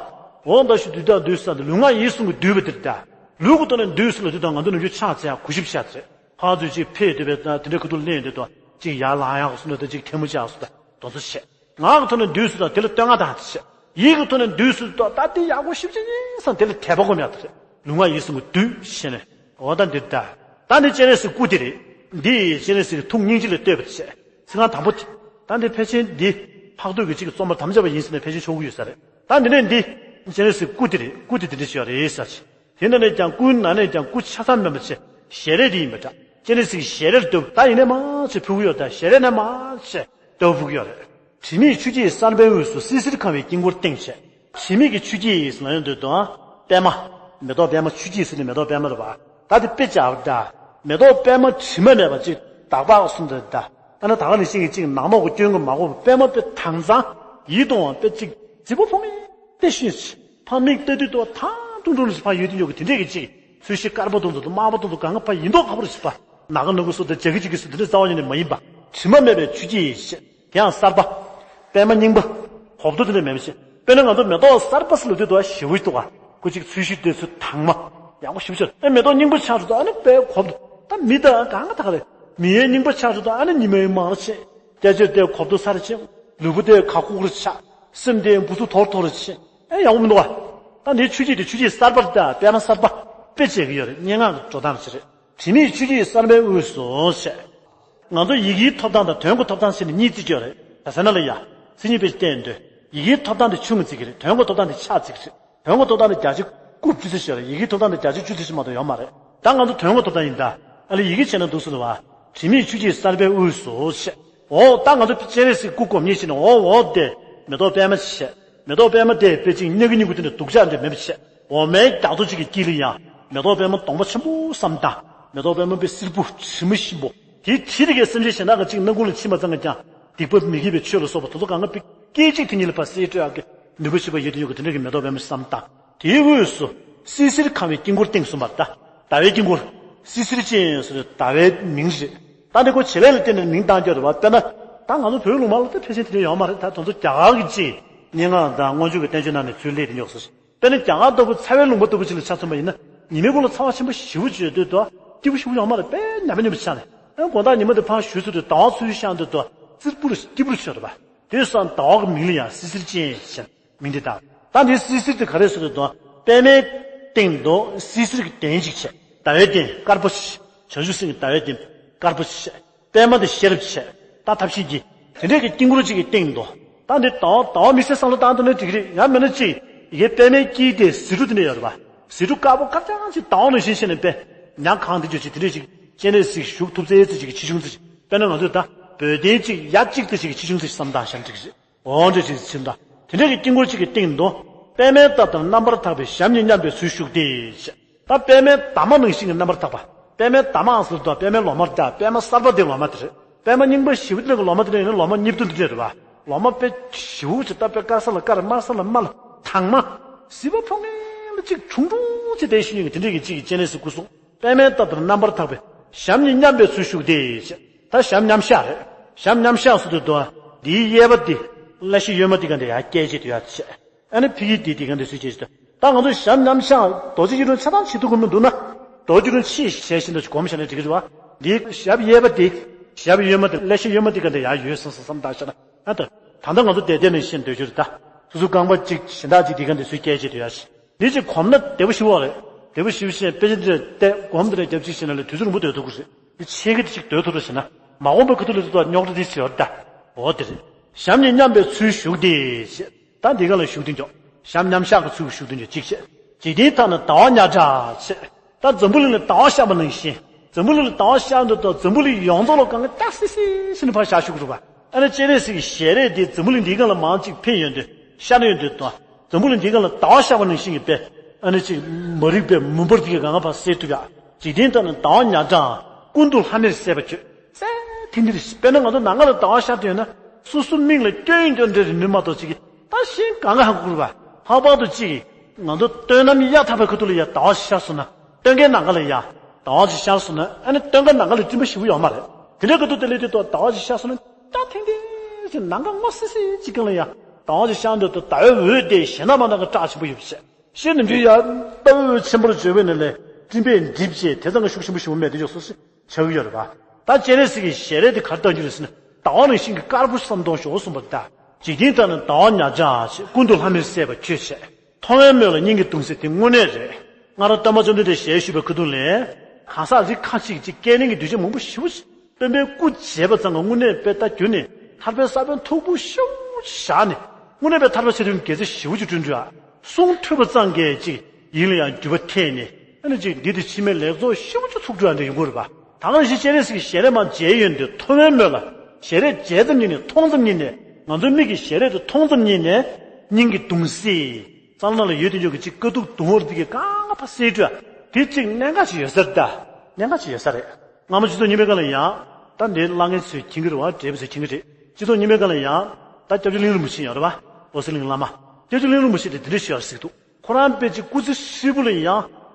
འོ་ད་ཞུ་འདུད་ད་འདུད་ཟེར་དུས་ལུས་ངག་ཡིད་གསུམ་གྱིས་འདུད་པ་དེ་རེད་ད། ལུས་ཀྱི་ཐོག་ནས་འདུད་ཟེར་ལབ་དུས་ད་ང་ཚོ་ནམ་རྒྱུན་ཕྱག་འཚལ་ཡག་གུས་ཞབས་བྱ་དེ་རེད། ཕར་ཚུར་ཅིག་ཕེབས་སྡོད་པའི་ད་དེ་འདྲའི་ཁ་ཐུག་ལེན་སྡོད་དུས་ཅིག་ཡར་ལངས་ཡག་གསུང་དུས་ད་ཅིག་ཐལ་མོ་སྦྱར་གསུང་དུས་དེ་ཚོ་བྱེད། ངག་གི་ཐོག་ནས་འདུད་ཟེར་དུས་དེ་ལ་བསྟོད་བསྔགས་དང་བྱེད། ཡིད་ཀྱི་ཐོག་ནས་འདུད་ཟེར་དུས་ད་དེ་ཡག་པོ་ཞེ་པོ་ཅིག་ཡིན་བསམ་དེ་ལ་དད་པ་སྒོམ་ཡག་དེ་རེད། ལུས་ངག་ཡིད་གསུམ་གྱིས་འདུད་ཞེས་ནས། འོ་ད་འདི་ལྟ། ད་འདི་སྤྱན་རས་གཟིགས་སྐུ་དེ་རེད། འདི་སྤྱན་རས་གཟིགས་ཀྱི་ཐུགས་སྙིང་རྗེ་ལ་བསྟོད་པར་བྱས། ཚིག་རྐང་དང་པོ་དེ། ད་འདི་ཕལ་ཆེར་འདི་འཕགས་བསྟོད་ཀྱི་གཅིག་གི་རྩོམ་པར་དམ་བཅའ་བ་ཡིན་ཟེར་ནས་ཕལ་ཆེར་ཆོག་གི་ཡོད་ས་རེད། ད་འདི་ནས་འདི་སྤྱན་རས་གཟིགས་སྐུ་དེ་རེད། སྐུ་དེ་དེ་འདྲ་ཞིག་རེད་ཟེར་བྱས། དེ་ནས་ནས་ཀྱང་སྐུའི་ནང་ནས་ཀྱང་སྐུ་ཆ་ཚང་མིན་པ་བྱས་ཞལ་རས་དེ་ཡིན་པ་འདྲ། སྤྱན་རས་གཟིགས་ཞལ་རས་ལ་བསྟོད། ད་ཡིན་ནས་མ་ཆེ་ཕུལ་གི་ཡོད། ད་ཞལ་རས་ནས་མ་ཆེ་བསྟོད་ཕུལ་གི་ཡོད་རེད། དྲི་མེད་ཆུ་སྐྱེས་གསར་པའི་དབུས་སུ། བསིལ་ཟེར་ཁང་བའི་དཀྱིལ་འཁོར་སྟེང་བྱས། དྲི་མེད་ཀྱི་ཆུ་སྐྱེས་ཟེར་ན་ཡང་འདོད་དོ། པད་མ། མེ་ཏོག་པད་མ། ཆུ་སྐྱེས་ཟེར་ནས་མེ་ཏོག་པད་མ་རེད་པ། ད་དེ་དཔེ་བྱས་པ་འདྲ། མེ་ཏོག་པད་མ་དྲི་མ་མེད་པ་ཅིག་དག་པ་གསུམ་དུ་འདྲ། ཨ་ན་ད་ག་ནང་བཞིན་གྱི་ཅིག་ནག་མོག་གི་སྐྱོན་གྱིས་མ་གོས་པའི་པད་མ་དཔེ་དྭངས་གཙང་། ཡིད་དུ་འོང་བའི་དཔེ་ཅིག་རྫིག་པོ་ཕོ་མོའི་དཔེ་ཤེས། ཕ་མིག་ལྟ་དུས་དུ་ཐང་ཀྲུང་ཀྲུང་ནས་ཕ་ཡོད་དུ་ཡོད་ཀྱི་དེ་འདྲས་ཀྱི་ཅིག་ཚོས་གཞི་དཀར་པོ་དང་དུ་དམར་པོ་དང་དུ་གང་ག་ཕ་ཡིན་མདོག་ཁ་པོ་རེ་བྱེད་པ། ནག་གི་ནག་གི་སུ་དང་འཇའ་གི་འཇའ་གི་སུ་དེ་འདྲ་རྩ་བ་ཉིད་ནས་མ་ཡིན་པ། དྲི་མ་མེད་པའི་ཆུ་སྐྱེས་ཞེས། དེ་ཡང་གསར་པ། པད་མ་རྙིང་པ། གོབ་ཏོ་དེ་འདྲ་མེད་པ་ཞིག་དཔེར་ན་ང་ཚོ་མེ་ཏོག་གསར་པ་ཟེར་ལབ་དུས་དུ་ཞེ་པོ་ཞིག་འདུག་ག་སྐུ་གཅིག་ཚོས་གཞི་དེ་ཚོ་དྭངས་མ། ཡག་པོ་ཞེ་པོ་ཅིག་ཨེ་མེ་ཏོག་རྙིང་པ་ཆགས་འགྲོ་དུས་ཨ་ནི་དཔེ་གོབ་ཏོ། ད་མི་དང་གང་ག་ད་ག་རེད། མི་ཡའི་རྙིང་པ་ཆགས་འགྲོ་དུས་ཨ་ནི་ཉི་མའི་མང་ར་ཆེ། སྐྱ་ཅེར་དེ་གོབ་ཏོ་ས་ར་ཆེ། ལུས་པོ་དེ་ཁ་ཁུག་ར་ཆགས། སེམས་དེ་འབུ་ཚུགས་ཐོར་ཐོར་ར་ཆེ། ཨེ་ཡག་པོ་མི་འདུག་ག་ད་འདིའི་ཆུ་སྐྱེས་དེ་ཆུ་སྐྱེས་གསར་པ་རེད་ད། པད་མ་གསར་པ། དཔེ་བྱེད་ཀྱི་ཡོད་རེད། སྙན་ངག་གི་འགྲོ་སྟངས་ཅིག་རེད། དྲི་མེད་ཆུ་སྐྱེས་གསར་པའི་དབུས་སུ་ཞེས། ང་ཚོ་ཡི་གེའི་ཐོབ་ཐང་དང་དོན་གྱི་ཐོབ་ཐང་ཟེར་ནས་གཉིས་བརྩི་གི་ཡོད་རེད། ད་ཟེར་ན་ལ་ཡ། མཚན་ཉིད་དཔེ་བསྟན་འདོད། ཡི་གེའི་ཐོབ་ཐང་དེ་ཆུང་ངུ་བརྩི་གི་རེད། དོན་གྱི་ཐོབ་ཐང་དེ་ཆག་བརྩི་གི་རེད། དོན་གྱི་ཐོབ་ཐང་དེ་བརྒྱ་ཆ་དགུ་བཅུ་ཙམ་ཞིག་རེད། ཡི་གེའི་ཐོབ་ཐང་དེ་བརྒྱ་ཆ་བཅུ་ཙམ་ཞིག་མ་གཏོགས་ཡོད་མ་རེད། ད་ང་ཚོ་དོན་གྱི་ཐོབ་ཐང་ཡིན་ད། ཨ་ལས་ཡི་གེ་བྱས་ན་འདུག་ཟེར་བ། དྲི་མེད་ཆུ་སྐྱེས་གསར་པའི་དབུས་སུ་བཤད། འོ་ད་ང་ཚོ་སྤྱན་རས་གཟིགས་སྐུ་སྒོམ་ཉེ་ཞིག་ནས་འོ་འོ་དེ་མེ་ཏོག་པད་མ་བཤད། མེ་ཏོག་པད་མ་དེ་དཔེ་ཅིག་སྙན་གི་སྙན་གི་དེ་འདྲ་སྡུག་ཅག་འདྲ་མེད་པ་བཤད། འོ་མའི་རྒྱ་མཚོ་གཅིག་གི་དཀྱིལ་ལ་ཡང་མེ་ཏོག་པད་མ་གདོང་པ་ཆེན་པོ་བསམ་དང་། མེ་ཏོག་པད་མ་དཔེ་སེར་པོ་དྲི་མ་ཞིམ་པོ། དེའི་དྲི་དེ་གའི་སེམས་ཅན་གཞན་དག་གི་གཅིག་སྣ་ཁུང་ལ་ཕྱིན་པ་ཙམ་གྱིས་ཀྱང་སྡིག་པ་མི་དགེ་བའི་ཆོས་ལ་སོགས་པ་དེ་ཚོ་གང་ག་སྐད་ཅིག་དེ་ཉིད་ལ་ཕར་བསལ་སྤྲོད་ཡག་གི་ནུས་པ་ཞིག་པ་ཡོད་དུ་ཡོད་གི་དེ་འདྲ་གི་མེ་ཏོག་པད་མ་བསམ་དང་། དེའི་དབུས་སུ་བསིལ་ཟེར་ཁང་བའི་དཀྱིལ་འཁོར་བཏིང་གསུངས་པ་ལྟར། ཟླ་བའི་དཀྱིལ་འཁོར། བསིལ་ཟེར་ཅན་ཟེར་ཟླ་བའི་མིང་རེད། ད་འདི་ཁོ་བྱེད་ལས་ལ་བརྟེན་ནས་མིང་བཏགས་ཀྱི་རེད་བ། དཔེར་ན། ད་ང་ཚོ་བོད་ལུང་པ་ལ་ད་ཕལ་ཆེར་དེ་འདྲ་ཡོད་མ་རེད། ད་དེ་ཚོ་རྒྱ་གར་གྱི་ཅིག་སྙན་ངག་དང་སྔོན་བྱུང་གི་བསྟན་བཅོས་ནང་ནས་ཚུར་སླེབས་དེ་ཉོག་སོ། དཔེར་ན་རྒྱ་གར་ལྟ་བུ་ཚ་བའི་ལུང་པ་ལྟ་བུ་ཅིག་ལ་ཆ་མཚོན་པ་ཡིན་ན། ཉི་མའི་གུང་ལ་ཚ་བ་ཆེན་པོ་ཞེ་པོ་ཅིག་ཡོད་དུས་དོ། སྐྱིད་པོ་ཞེ་པོ་ཡོད་མ་རེད། དཔེ་ཉམས་པ་ཉམས་པ་ཆགས་ནས། ཨ་དགོང་དག་ཉི་མ་དེ་ཕར་ཞུ་ཚུལ་དུ་ཟླ་བ་ཚུར་བཤད་དུས་དོ། བཙིར་པོ་རེད། སྐྱིད་པོ་རེད་ཆགས་རེད་པ། དེ་སང་ཟླ་བ་གི་མིང་ལ་ཡང་བསིལ་ཟེར་ཅན་ཟེར་མིང་དེ་བཏགས། ད་འདི་བསིལ་ཟེར་དེ་ག་རེ་ཟེར་དུས་དོ། པད་མའི་སྟེང་དུ་བསིལ་ཟེར་གྱི་གདན་ཅིག་བྱས། ཟླ་བའི་གདན་དཀར་པོ་ཞིག་བྱང་ཆུབ་སེམས་ཀྱི་ཟླ་བའི་གདན་དཀར་པོ་ཞིག་པད་མ་དེ་ཤེས་རབ་བྱས། ད་ཐབས་ཤེས་ཀྱིས། དེ་འདྲའི་གི་དཀྱིལ་འཁོར་གཅིག་གི་སྟེང་དུ། ད་འདི་ཟླ་བ་ཟླ་བ་དམིགས་བསལ་བསམ་བློ་བཏང་དུས་ནི་འགྲིག་གི་རེད། ཡང་མིན་ན་ཅིག་ཡི་གེ་པད་མའི་དཀྱིལ་དེ་ཟེའུ་འབྲུ་དེ་འདྲ་ཡོད་རེད་པ། ཟེའུ་འབྲུ་དཀར་པོ་དཀར་རྐྱང་ཅིག་ཟླ་བ་ནང་བཞིན་བྱས་ནས་པད་ཉ་གང་དེ་འཇོག་ཅིག་དེ་འདྲ་ཅིག་སྤྱན་རས་གཟིགས་བཞུགས་ཐུབ་ཚེ་ཙི་ཅིག་གི་ཆེ་ཆུང་ཙི་ཅིག་དཔེར་ན་ང་ཚོས་ད་བོད་དོན་ཅིག་ཡ་གཅིག་ཙི་ཅིག་གི་ཆེ་ཆུང་ཙི་ཅིག་བསམ་བཏང་བཞག་ན་འགྲིག་གི་རེད། འོ་འདྲ་ཅིག་ཕྱིན་ད། དེ་འདྲ་གི་དཀྱིལ་འཁོར་གཅིག་གི་སྟེང་དུ། པད་མའི་འདབ་ལྟར་རྣམ་པར་དག་པའི་ཞབས་གཉིས་མཉམ་པའི་ཚུལ་བཞུགས་ཏེ། ད་པད་མའི་འདབ་མ་ནང་བཞིན་གྱི་རྣམ་པར་དག་པ། པད་མའི་འདབ་མ་ཟེར་དུས་པད་མའི་ལོ་མ་འདྲ། པད་མ་གསར་པ་དེ་ལོ་མ་དེ་རེད། པད་མ་རྙིང་པ་ཞེ་པོ་དེ་ལ་གི་ལོ་མ་དེ་ལ་ཡིན་ན་ལོ་མ་གཉིས་བདུན་དེ་འདྲ་རེད་པ། ལོ་མ་དཔེ་ཞེ་པོ་ཅིག་ད་དཔེ་དཀར་ས་ལ་དཀར། དམར་ས་ལ་དམར། དྭངས་མ། ཟིལ་པ་ཕོག་མཁན་ལ་གཅིག་ཁྲུང་ཁྲུང་ཅིག་དེ་བཞིན་གྱི་དེ་འདྲ་གི་གཅིག་གི་སྤྱན་རས་གཟིགས་སྐུ་གསུང་། པད་མའི་འདབ་ལྟར་རྣམ་པར་དག་པའི་ཞབས་གཉིས་མཉམ་པའི་ཚུལ་བཞུགས་ཏེ། ད་ཞབས་མཉམ་བཞག་རེད། ཞབས་མཉམ་བཞག་ཟེར་དུས་དོ། འདིའི་གཡས་པ་འདི་བརླ་ཤ་གཡོན་མ་འདི་ག་འདྲ་ཡར་བསྐྱལ་བྱས་དུ་ཡར་བྱས། ཨ་ནི་ཕ་གི་འདི་འདི་ག་འདྲ་ཚུལ་བྱས་བྱས་དུ། ད་ང་ཚོ་ཞབས་མཉམ་བཞག་རྡོ་རྗེ་སྐྱིལ་ཀྲུང་ཆ་ཚང་བྱེད་ཐུབ་ཀྱི་མི་འདུག་ན། རྡོ་རྗེ་སྐྱིལ་ཀྲུང་ཕྱིས་བྱས་བཞིན་དུ་གོམས་བྱས་ན་འགྲིག་གི་རེད་བ། འདིའི་ཞབས་གཡས་པ་འདི། ཞབས་གཡོན་མ་འདི་བརླ་ཤ་གཡོན་མ་འདི་ག་འདྲ་ཡར་ཡོད་སོང་ཟེར་བསམ་བཏང་བྱས་ན། ཨ་ད། ད་ལྟ་ང་ཚོ་བསྡད་བསྡད་ནས་བཤད་སྡོད་རྒྱུ་རེད་ད། སོ་སོ་རྐང་པ་གཅིག་གཞན་དག་གཅིག་འདི་ག་འདྲ་ཚུལ་བསྐྱལ་བྱས་དུ་ཡར་བྱས། འདི་གཅིག་གོམས་ན་བདེ་པོ་ཞེ་པོ་རེད། བདེ་པོ་ཞེ་པོ་བྱས་དཔེ་ཆ་འདི་ལ་བལྟས་གོམས་འདི་ལ་རྒྱབ་ཅིག་བྱས་ན་ལས་དུས་ཚོད་རིང་པོ་སྡོད་ཐུབ་ཀྱི་རེད། འདི་ཆེད་ཀྱི་འདི་གཅིག་སྡོད་ཐུབ་རེད་ཟེར་ན། མ་གོམས་པའི་ཁ་ཐུག་ལ་འདི་ལྟར་རྙོག་དྲ་འདི་ཞེ་པོ་རེད་ད། འོ་དེ་རེད། ཞབས་གཉིས་མཉམ་པའི་ཚུལ་བཞུགས་ཏེ། ད་འདི་ག་ལ་བཞུགས་དུས་འཇོག་ཞབས་མཉམ་བཞག་གི་ཚུལ་བཞུགས་དུས་འཇོག་གཅིག་བྱས། འཇིག་རྟེན་མཐའ་ན་ཟླ་བ་ཉག་ཕྲ་བྱས། ད་འཛམ་བུ་གླིང་ལ་ཟླ་བ་ཤར་བ་ནང་བཞིན། འཛམ་བུ་གླིང་ལ་ཟླ་བ་ཤར་འདུག་ད་འཛམ་བུ་གླིང་ཡོངས་རྫོགས་ལ་གང་ག་ལྟ་སི་སི་སི་ནི་ཕར་བཞག་བཞུགས་འགྲོ་བ། ཨ་ནི་སྤྱན་རས་གཟིགས་ཀྱི་ཞལ་རས་འདི་འཛམ་བུ་གླིང་འདིའི་སྒང་ལ་མང་ཅིག་ཕེབས་ཡོང་དུས་ཤར་ཡོང་དུས་དང་། འཛམ་བུ་གླིང་འདིའི་སྒང་ལ་ཟླ་བ་ཤར་བ་ནང་བཞིན་གྱི་དཔེ། ཨ་ནི་ཅིག་མ་རིག་པའི་མུན་པ་འདི་གི་གང་ག་ཕར་སེལ་ཐུབ་ཡ། འཇིག་རྟེན་མཐའ་ན་ཟླ་བ་ཉག་ཕྲའང་། ཀུན་ཏུ་ལྷམ་མེར་གསལ་བར་བྱོས། གསལ་ཐིང་ཐིང་རེད། དཔེར་ན་ང་ཚོ་ནམ་མཁའ་ལ་ཟླ་བ་ཤར་དུས་ཡོད་ན། སོ་སོ་མིག་ལ་སྐྱོན་ཡོད་འདྲ་རེ་ནུས་མ་གཏོགས་ཅིག་གིས་ད་གཞན་གང་ག་ཧ་གོ་གི་རེད་པ། ལྷག་པར་དུ་ཅིག་ང་ཚོ་སྟོད་ནམ་གཡའ་དག་པའི་ཁ་ཐུག་ལ་ཡ་ཟླ་བ་ཞིག་ཤར་སོང་ན། སྟོད་ཁའི་ནམ་མཁའ་ལ་ཡ་ཟླ་བ་ཞིག་ཤར་སོང་ན། ཨ་ནི་སྟོད་ཁའི་ནམ་མཁའ་ལ་སྤྲིན་པ་ཞེ་པོ་ཡོད་མ་རེད། དེ་འདྲའི་ཁ་ཐུག་དེ་སླེབས་དུས་ཐོག་ཟླ་བ་ཞིག་ཤར་སོང་ན། ད་ཐེངས་དེ་ཅིག་ནམ་མཁའ་སྔོ་སི་སི་ཅིག་སྒང་ལ་ཡ་ཟླ་བ་ཞིག་ཤར་འདུག་ད་ཟླ་བའི་འོད་དེ་གཞན་དག་མ་འདྲ་གི་བཀྲག་ཆེན་པོ་ཡོད་པ་བྱས། ཤེས་ནམ་རྒྱུན་ཡ་ལྟ་བའི་ཆེན་པོར་བརྗོད་པའི་ནང་ལས་སྤྲིན་པས་འགྲིབ་བྱས་དེ་ཙམ་གྱི་ཤུགས་ཆེན་པོ་ཞིག་མེད་དེ་ཡོད་སོ་སི་ཆགས་ཀྱི་ཡོད་རེད་པ། ད་སྤྱན་རས་གཟིགས་ཀྱི་ཞལ་རས་དེ་ག་རེ་བཏགས་རྒྱུ་རེད་ཟེར་ན། ཟླ་བ་ནང་བཞིན་གྱི་དཀར་པོ་བསམ་གཏོང་ཤོག་གསུངས་པ་ལྟར། འཇིག་རྟེན་མཐའ་ན་ཟླ་བ་ཉག་ཕྲ་ཞིག་ཀུན་ཏུ་ལྷམ་མེར་གསལ་བར་བྱོས་ཤིག་མཐོང་བའི་མོད་ལ་སྙིང་གི་གདུང་སེམས་དེ་དངོས་གནས་རེད། སྔ་རབས་སྟོན་པ་བཅོམ་ལྡན་འདས་ཞལ་བཞུགས་པའི་ཁ་ཐུག་ལས། གང་ཟག་རིགས་ཁ་ཅིག་ཅིག་སྐྱེ་གནས་ཀྱི་གདུལ་བྱ་མང་པོ་ཞེ་པོ་ཅིག་སྟོན་པའི་སྐུ་མཇལ་བ་ཙམ་གྱིས་དངོས་གནས་དཔེ་ལྟ་རྒྱུ་ནི་ཐར་པའི་ས་བོན་མཐུག་པོ་ཞེ་པོ་ཅིག་བཞག་ནས། དངོས་གནས་དཔེ་ཐར་པ་ཆེ་འགྲོའི་དགེ་རྩ་ཞེ་པོ་ཅིག་བསྐྲུན་འགྲོ་ཡ། གསུང་ཐོས་པ་ཙམ་གྱིས་ཅིག་ཡིད་ལ་ཡང་འགྱུར་བ་ཐེབས་ནས། ཨ་ནི་ཅིག་འདི་དེ་ཕྱི་མའི་ལེགས་ཚོགས་ཞེ་པོ་ཅིག་ཚུགས་འགྲོ་ཡ་འདྲ་ཡོང་གི་རེད་པ། ད་ག་ནང་བཞིན་སྤྱན་རས་གཟིགས་ཀྱི་ཞལ་རས་མར་མཇལ་ཡོང་དུས་མཐོང་བའི་མོད་ལ། ཞལ་རས་མཇལ་ཙམ་ཉིད་ནས་མཐོང་ཙམ་ཉིད་ནས། ང་ཚོའི་མིག་གིས་ཞལ་རས་དེ་མཐོང་ཙམ་ཉིད་ནས། སྙིང་གི་གདུང་སེམས། བསམ་བློ་ལ་ཡོད་དུ་ཡོད་ཀྱི་ཅིག་དཀའ་སྡུག་གདུང་བ་འདི་གི་གང་ག་ཕར་སེལ་འགྲོ་ཡ། དེ་ཅིག་གནད་འགག་ཅིག་ཡོད་ས་རེད་ད། གནད་འགག་ཅིག་ཡོད་ས་རེད། སྔ་མོ་སྤྱི་ཚོགས་རྙིང་པའི་སྒང་ལ་ཡང་། ད་འདི་གླ་མཁན་ཚོས་མཁྱེན་གྱི་རེད་བ། བགྲེས་པ་ཚོས་མཁྱེན་གྱི་རེད། སྤྱི་ཚོགས་རྙིང་པའི་སྒང་ལ་ཡང་། ད་སྐྱབས་རྗེ་གླིང་རིན་པོ་ཆེ་ཡོད་རེད་བ། ཨོ་སི་གླིང་བླ་མ། སྐྱབས་རྗེ་གླིང་རིན་པོ་ཆེ་དེ་འདི་འདྲ་ཞུ་ཡག་ཟིག་འདུག་ཁོ་རང་དཔེ་ཅིག་སྐུ་ཚེ་ཧྲིལ་པོ་ལ་ཡང་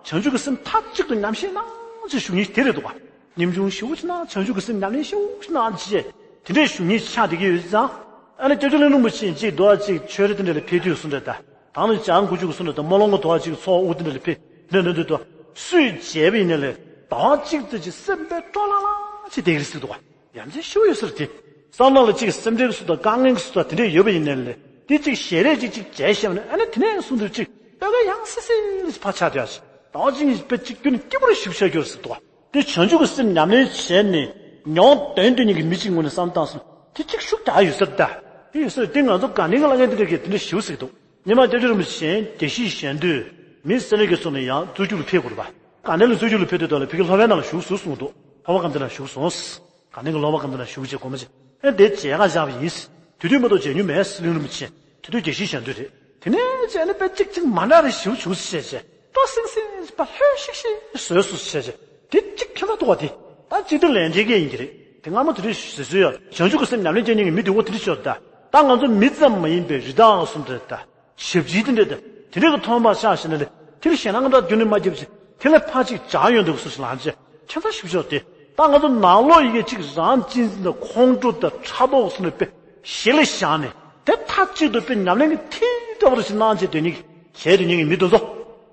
བྱང་ཆུབ་ཀྱི་སེམས་མཐའ་གཅིག་ཏུ་ཉམས་བཞེས་གནང་ཅེས་ཞུ་མཁན་དེ་རེད་འདུག་ག་ཉམ་ཆུང་ཞེ་པོ་ཅིག་གནང་། བྱང་ཆུབ་ཀྱི་སེམས་ཉམས་ལེན་ཞེ་པོ་ཅིག་གནང་ཅེས་དེ་འདྲས་ཞུ་མཁན་ཆགས་བསྡད་ཀྱི་ཡོད་ཙང་། ཨ་ནི་སྐྱབས་རྗེ་གླིང་རིན་པོ་ཆེ་ཅིག་མདོ་ཅིག་ཆོས་ར་དེ་འདྲ་ལ་ཕེབས་དུས་གསུངས་རེད་ད། ད་ནི་བྱང་ཁུ་བྱུག་གསུངས་རེད་ད། སྨོན་ལམ་གྱི་མདོ་ཅིག་ཚོགས་དབུ་དེ་འདྲ་ལ་ཕེབས་འདྲ་འདྲ་འདུག་ད། སུས་མཇལ་བ་ཡིན་ནའི་ལས་ཟླ་བ་གཅིག་ཙམ་ཅིག་སེམས་དཔེ་སྤྲོ་ལང་ལང་ཅིག་བསྡད་ཀྱི་རེད་ཟེར་འདུག་ག་ཡ་མཚན་ཞེ་པོ་ཡོད་ས་རེད་དེ། བསམ་བློ་ལ་ཅིག་སེམས་ཁྲལ་གྱི་བཟོ་ལྟ་དཀའ་ངལ་གྱི་བཟོ་ལྟ་དེ་འདྲས་ཡོད་པ་ཡིན་ནའི་ལས་དེ་ཅིག་ཞལ་རས་ཅིག་ཅིག་མཇལ་ཤེས་པ་ནི། ཨ་ནི་དེ་ནས་བཟུང་དུས་ཅིག་སྟོད་ཁ་ཡང་སི་སི་ཕར་ཆགས་བསྡད་ཡ་ཅིག་ཟླ་བ་གཅིག་གཉིས་དཔེ་གཅིག་གྱུར་ནས་སྐྱིད་པོ་རེ་ཞེ་པོ་ཆགས་ཀྱི་ཡོད་རེད་ཟེར་འདུག་ག་དེ་བྱང་ཆུབ་ཀྱི་སེམས་ཉམས་ལེན་བྱས་ནས་མྱོང་དོན་དུ་ཉིད་ཀྱི་མི་གཅིག་ངོས་ནས་བསམ་བཏང་སོང་དེ་གཅིག་ཤུགས་རྒྱག་ཡོད་ས་རེད་ད། དེ་ཡོད་ས་རེད། དེ་ང་ཚོ་དགའ་ལྡན་གྱི་བླ་རྒན་དེ་འདྲ་གིས་དེ་འདྲ་ཞེ་པོ་ཟེར་གྱི་འདུག། སྔོན་མ་སྐྱབས་རྗེ་རིན་པོ་ཆེ་བརྒྱད་ཅུ་ཞེ་བདུན་མི་སེར་ལས་ཀྱི་སོང་ནས་ཡང་རྩོད་རྒྱུགས་ལ་ཕེབས་དགོས་རེད་པ། དགའ་ལྡན་ལ་རྩོད་རྒྱུགས་ལ་ཕེབས་དུས་དག་ལ་ཕ་གི་ལྷོ་པའི་ནང་ལ་བཞུགས་སོང་གསུངས་འདུག། ལྷོ་པ་དགའ་ལྡན་ལ་བཞུགས་སོང་། དགའ་ལྡན་གྱི་ལྷོ་པ་དགའ་ལྡན་ལ་བཞུགས་བྱས་དགོངས་པ་བཞེས། ཨེ་དེ་མཇལ་ཁ་བཞག་པ་ཡིན། དེ་དུས་མ་གཏོགས་མཇལ་མྱོང་མེད། གླིང་རིན་པོ་ཆེ་དེ་དུས་བརྒྱད་ཅུ་ཞེ་བདུན་རེད། དེ་ནས་བྱས་ནས་དཔེ་གཅིག་གཅིག་མ་འདྲ་རེ་ཞེ་པོ་བྱུང་ཟེར་བྱས། སྤྲོ་སིང་སིང་བ་ལྷོད་ཤིག་ཤིག་བཟོས་སོང་ཟེར་བྱས། དེ་གཅིག་ཁྱད་མཚར་འདུག་པ། དེ་ད་སྤྱི་བདེ་ལས་འབྲེལ་གྱི་ཡིན་གྱི་རེད། དེ་སྔ་མོ་དེ་འདྲ་ཞིག་བཟོས་ཡོད། བྱང་ཆུབ་ཀྱི་སེམས་ཉམས་ལེན་བྱེད་མཁན་གྱི་མི་དེ་འོ་དེ་འདྲ་ཤོར་ད། ད་ང་ཚོ་མི་ཙམ་མ་ཡིན་པའི་རི་དྭགས་སུ་འདྲ་ད། ཞབས་ཕྱི་དེ་འདྲ་དེ་དེ་འདྲ་གི་མཐོང་བ་ཤ་ཞེ་ན་ལས་དེ་ལ་ཞེད་སྣང་འདྲ་རྒྱུན་ནས་མ་བརྒྱབ་ཅིག། དེ་ལ་ཕར་ཅིག་འཇགས་ཡོང་འདུག་སུ་ཞིག་ལངས་བྱས་ཁྱད་མཚར་ཞིག་ཤོར་ཏེ། ད་ང་ཚོ་ནང་ལོགས་ཡི་གེ་གཅིག་རང་གཅེས་འཛིན་དང་ཁོང་ཁྲོ་དང་ཕྲག་དོག་སུ་ནས་དཔེ་ཞེ་ལ་བཞག་ནས་དེ་མཐའ་གཅིག་ཏུ་དཔེ་ཉམས་ལེན་གྱི་ཐིག་འདྲ་བ་རུ་ཞིག་གནང་བྱས་སྡོད་མཁན་གྱི་བྱས་སྡོད་མཁན་གྱི་མི་དེ་ཚོ་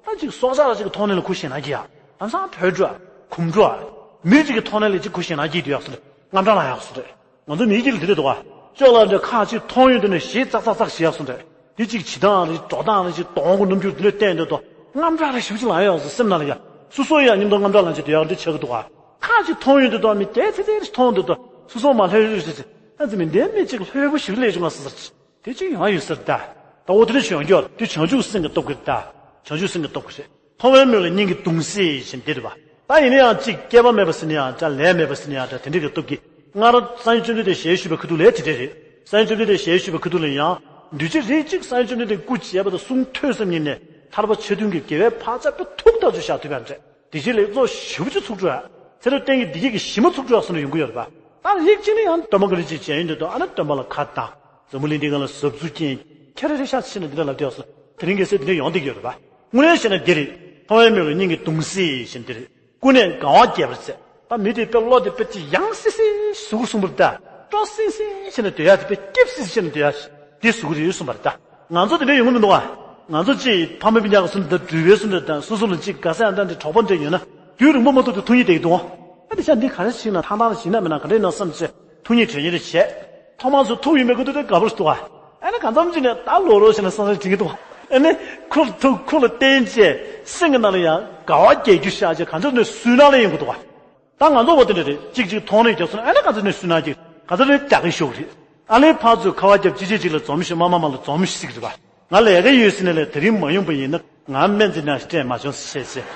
ད་ཅིག་སྲོག་ཆགས་ལ་ཅིག་གི་ཐོག་ནས་ལ་ཁུ་ཞེད་སྣང་སྐྱེ་ཡག། ལམ་སང་བོད་འགྲོ་ཡག། གུམ་འགྲོ་ཡག། མི་ཅིག་གི་ཐོག་ནས་ལ་ཅིག་ཁུ་ཞེད་སྣང་སྐྱེ་སྡོད་ཡག་སུ་རེད། དངངས་སྐྲག་ལངས་ཡག་སུ་རེད། ང་ཚོ་མི་ཡི་གེ་ལ་དེ་རེད་འདུག་ག། ཅོག་ལ་འདྲ་ཁ་ཅིག་མཐོང་ཡོང་དུས་ནས་ཞེད་ཙག་ཙག་ཙག་ཞེད་ཡག་སུ་རེད། དེ་ཅིག་བྱེད་སྟངས་རེད། འགྲོ་སྟངས་རེད། ཅིག་གདོང་གི་རྣམ་འགྱུར་དེ་ལས་བསྟན་འདོད་དོ། དངངས་སྐྲག་རེ་ཞིབ་ཅིག་ལངས་ཡག་སུ་སེམས་ནང་ལ་ཡ། སོ་སོ་ཡང་མཉམ་དུ་དངངས་སྐྲག་ལངས་ཅིག་དེ་ཡག་འདི་ཆགས་ཀྱི་འདུག་ག། ཁ་ཅིག་མཐོང་ཡོང་དུས་དོ་མི་དེ་ཚེ་ཚེ་རེ་མཐོང་འདོད་དོ། སོ་སོ་མ་ལྷོད་རེ་ཞིག་ཨ་ཙི་མི་འདས་མི་ཅིག་ལྷོད་པོ་ཞིག་ལས་བྱུང་བ་སུ་ཟེར་ཅིག། དེ་ཅིག་ཡོང་ཡོད་ཟེར་ད། ད་འོ་དེ་འདྲ་བྱུང་རྒྱུར་དེ་བྱང་ཆུབ་སེམས་ཀྱི་སྟོབས་ཀྱིས་ད། བྱང་ཆུབ་སེམས་ཀྱི་སྟོབས་ཀྱིས་རེད། མཐོང་བའི་མིག་ལ་སྙིང་གི་གདུང་སེལ་བཞིན་འདི་རེད་པ། ད་ཡིན་ན་ཡང་གཅིག་སྐྱེས་པ་མེད་པ་ཟེར་ན་ཡང་འདྲ། ལས་མེད་པ་ཟེར་ན་ཡང་འདྲ། དེ་འདྲ་གི་སྟོབས་ཀྱིས་སྔར་སངས་རྒྱས་བཅོམ་ལྡན་འདས་ཞལ་བཞུགས་པའི་ཁ་ཐུག་ལས་དེ་འདྲ་རེད། སངས་རྒྱས་བཅོམ་ལྡན་འདས་ཞལ་བཞུགས་པའི་ཁ་ཐུག་ལ་ཡང་། དུས་ཕྱིས་རིགས་གཅིག་སངས་རྒྱས་བཅོམ་ལྡན་འདས་སྐུ་མཇལ་བ་དང་གསུང་ཐོས་བསམ་གཉིས་ནས་ཐར་པ་ཆ་མཐུན་གྱི་དགེ་བའི་འཕགས་ཆ་དཔེ་ཐུགས་ཐག་ཆོད་བཞག་ཐུབ་པ་འདྲ། དེ་རྗེས་ལེགས་ཚོགས་ཞེ་པོ་ཅིག་ཚུགས་འགྲོ་ཡ། ཚེ་རབས་གཏན་གྱི་བདེ་སྐྱིད་ཀྱི་གཞི་མ་ཚུགས་འགྲོ་ཡ་སོགས་ནས་ཡོང་གི་ཡོད་རེད་པ། ད་རིགས་གཅིག་ནི་ཡང་སྟོན་པ་ག་རེ་ཅིག་མཇལ་ཡོང་དུས་དང་ཨ་ན་སྟོན་པ་ལ་ཁ་བཏང་། འཛམ་བུ་གླིང་འདི་སྒང་ལ་ཟབ་ཚུལ་ཅན་ཁྱེད་རང་རེ་ཤ་ཕྱིན་ནས་འདི་འདྲ་ལབ་བསྡད་ཡོད་སོང་། དེ་རིང་གལ་སྲིད་འདི་འདྲ་ཡོང་བསྡད་ཀྱི་ཡོད་རེད་པ། དངོས་གནས་བཤད་ན་འདི་རེད། མཐོང་བའི་མིག་ལ་སྙིང་གི་གདུང་སེལ་བཞིན་འདི་རེད། ཀུན་ནས་དགའ་བ་སྐྱེད་པར་མཛད། ད་མི་དེ་དཔེ་བློ་དེ་དཔེ་ཅིག་ཡང་སི་སི་ཟུག་གསུངས་པར་གདའ། སྤྲོ་སིང་སིང་བྱས་ནས་སྡོད་ཡ་དེ་དཔེ་སྐྱིད་སི་སི་བྱས་ནས་སྡོད་ཡ་དེ་ཟུག་རེད་གསུངས་པར་གདའ། ང་ཚོ་དེ་འདྲ་ཡོང་གི་མི་འདུག་ག། ང་ཚོ་ཅིག་ཕ་མ་སྤུན་ཀྱག་གི་སུ་འདྲ་འགྲུལ་པའི་སུ་འདྲ་དང་སོ་སོ་ལ་ཅིག་དགའ་ས་ཡང་འདྲ་འདྲ་གྲོགས་པོ་འདྲ་ཡོད་ན་རྒྱུན་རིང་པོ་མ་ཐུག་དུས་ཐུག་ཉིད་བསྡད་ཀྱི་འདུག་ག། ཨ་ནི་ཤ་འདི་ག་རེ་བྱས་ན་ཐང་ཐང་རེ་བྱས་ན་མེད་ན་ག་འདྲ་ཡིན་ན་བསམ་བྱས་ཐུག་ཉིད་དྲན་ཉིད་རེ་བྱས། ཐོག་མར་སུ་ཐུག་ཡིན་པའི་ཁུ་ཐུག་དེ་དགའ་པོ་རེ་འདུག་ག། ཨ་ནི་གང་འཚམ་ཅིག་ནས་ད་ལོག་རོགས་བྱས་ན་བསམ་བློ་དྲན་གྱི་འདུག་ག། ཨ་ནི་ཁུ་ཐུག་ཁུ་ལ་བརྟེན་བྱས་སེམས་ཀྱི་ནང་ལ་ཡང་དགའ་བ་རྒྱས་རྒྱུ་ཤར་བྱས་གང་འཚམ་ནས་སུན་སྣང་ལ་ཡོང་གི་འདུག་ག། ད་ང་ཚོ་བ་དེ་འདྲ་རེད། གཅིག་གཅིག་མཐོང་རེས་རྒྱབ་སོང་ན་ཨ་ནི་ག་ཚོད་ནས་སུན་སྣང་སྐྱེ། ག་ཚོད་ནས་རྒྱག་གི་ཤོག་རེད། ཨ་ལེ་ཕར་ཚུར་ཁ་བ་རྒྱབ་གཅིག་རྗེས་གཅིག་ལ་འཛོམས་ཤིག། མ་མ་མ་ལ་འཛོམས་ཤིག་ཟེར་གི་རེད་པ། ང་ལས་ཀ་ཡོད་ཟེར་ནས་ལས་དེ་རིང་མ་ཡོང་པ་ཡིན་ན་ང་སྨན་རྩིས་ནང་སྤྲད་མ་བྱུང་ཟེར་བཤད་ཟེར།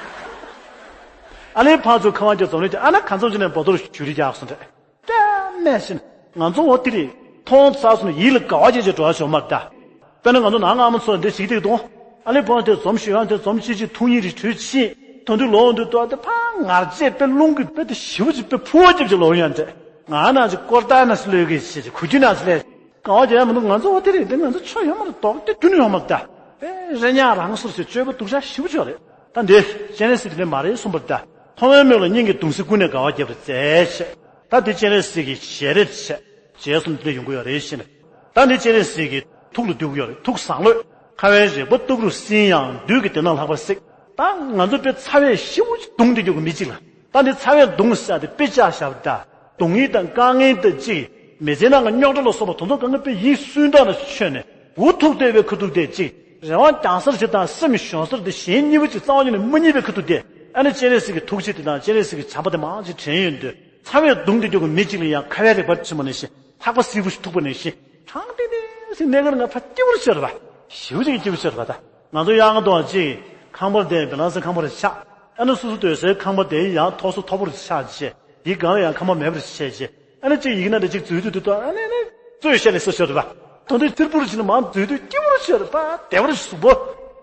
ཨ་ལེ་ཕར་ཚུར་ཁ་བ་རྒྱབ་འཛོམས་རེས་ཀྱི་ཨ་ན་ག་ཚོད་ཅིག་ནས་འབོ་ཏོར་ཞུ་རེས་རྒྱག་སོང་རེད། ཀྱ་མེད་ཤིན། ང་ཚོ་འོ་དེ་རེད། མཐོང་ཚར་སོང་ན་ཡིད་ལ་དགའ་བ་སྐྱེ་བྱས་འགྲོ་བ་བྱུང་མ་རེད་ད། དཔེར་ན་ང་ཚོ་ནང་སྔ་མོ་ཚོ་འདི་ཞིག་སྟེགས་དང་། ཨ་ལེ་བོང་དེ་འཛོམས་ཤིག་ཡང་དེ་འཛོམས་ཤིག་ཅིག་ཐུག་ཉིད་རིགས་གྲོས་ཕྱིན། དོན་དུ་ལོག་འདུག་ཏོ་དེ་ཕ་ངར་རྗེས་དཔེ་རླུང་གིས་དཔེ་དེ་ཞེ་པོ་ཅིག་དཔེ་ཕུ་བ་རྒྱབ་ཅིག་ལོག་ཡོང་དེ། ང་ན་ཅིག་ཀོར་ཏ་ན་སི་ལོས་གི་ཞེས་ཅིག་གུ་རྒྱུ་ན་སི་ལས། གང་བ་རྒྱལ་མི་འདུག། ང་ཚོ་འོ་དེ་རེད་དེ་ང་ཚོ་ཆོ་ཡོད་མ་རེད། དོགས་དེ་རྒྱུན་ཡོད་མ་རེད་ད། དཔེ་རེ་ཉག་རང་སོར་ཞེས་སྤྱོད་པ་སྡུག་ཅག་ཞེ་པོ་ཅིག་རེད། ད་འདི་སྤྱན་རས་གཟིགས་དེ་འདྲ་མ་རེད་གསུངས་པ་རེད་ད། མཐོང་བའི་མིག་ལ་སྙིང་གི་གདུང་སེལ་ཀུན་ནས་དགའ་བ་རྒྱས་པར་མཛད་ཅེས། ད་འདི་སྤྱན་རས་གཟིགས་ཀྱི་ཞལ་རས་བྱས། རྗེས་སུ་འདི་འདྲ་ཡོང་གི་ཡོད་རེད་ཤེས་ནས། ད་འདི་སྤྱན་རས་གཟིགས་ཀྱི་ཐུགས་ལ་འདུས་ཀྱི་ཡོད་རེད། ཐུགས་བཟང་བློས། ཁ་བའི་རེག་པ་སྟུག་རུ་བསིལ་ཡང་། བདུད་ཀྱི་སྡེ་སྣ་ལྷག་པར་བསྲེགས། ད་ང་ཚོ་དཔེ་ཚ་བས་ཤི་བོ་གདུང་དེ་རྒྱུག་གི་མི་གཅིག་ལ། ད་འདི་ཚ་བས་གདུང་ཟེར་ཏེ་དཔེ་བཅག་བཞག་པ་ད། གདོང་ཡིག་དང་དཀའ་ངལ་དང་གཅིག། མི་ཚེ་ནང་གི་རྙོག་དྲ་ལ་སོགས་པ་དེ་ཚོ་གང་ག་དཔེ་ཡིད་སུན་ཐག་ལ་ཆོད་ནས་འུ་ཐུག་བསྡད་པའི་ཁ་ཐུག་དེ་གཅིག། རེ་བ་རྒྱང་སར་ཞིག་དང་སེམས་གཞོན་སར་དེ་གཞན་གཉིས་པོ་གཅིག་རྩ་བ་ཉིད་ནས་མ་རྙེད་པའི་ཁ་ཐུག་དེ། ཨ་ནི་སྤྱན་རས་གཟིགས་ཀྱི་ཐུགས་རྗེ་དེ་དང་སྤྱན་རས་གཟིགས་ཀྱི་བྱམས་པ་དེ་མང་ཆེ་དྲན་ཡོང་དུས། ཚ་བས་གདུང་དུ་རྒྱུག་གི་མི་གཅིག་ལ་ཡང་ཁ་བའི་རེག་པ་ཕྱིན་པ་ནས་ཤི། ལྷགས་པ་སིལ་བུ་ཞིག་ཐུག་པ་ནས་ཤི། གྲང་ཏིང་ཏིང་ཞིག་གནས་སྐབས་ང་ཕ་སྐྱིད་པོ་ཤོར་བ། ཞེ་པོ་ཅིག་སྐྱིད་པོ་ཤོར་བ་ད། ང་ཚོ་གཡག་རྔ་དོ་གཅིག་ཁང་པར་བསྡད་བེ་ལང་སི་ཁང་པར་ཆགས། ཨ་ནི་སོ་སོ་སྡོད་སའི་ཁང་པ་དེ་ཡང་ཐོག་སོ་མཐོ་པོར་ཆགས་བྱས། ཡིག་སྒང་ལ་ཡང་ཁང་པ་མེད་པར་བྱས་བྱས། ཨ་ནི་གཅིག་ཡིག་སྣ་དེ་གཅིག་འཛུལ་དུས་དུས་དུ་ཨ་ནི་ནི་རྩོད་བཤད་ལས་སོ་ཤོར་བ། དོན་དུ་སིལ་བུར་ཕྱིན་ནས་མང་འཛུལ་དུས་སྐྱིད་པོར་ཤོར་བ་བདེ་བར་གཟུགས་པོ།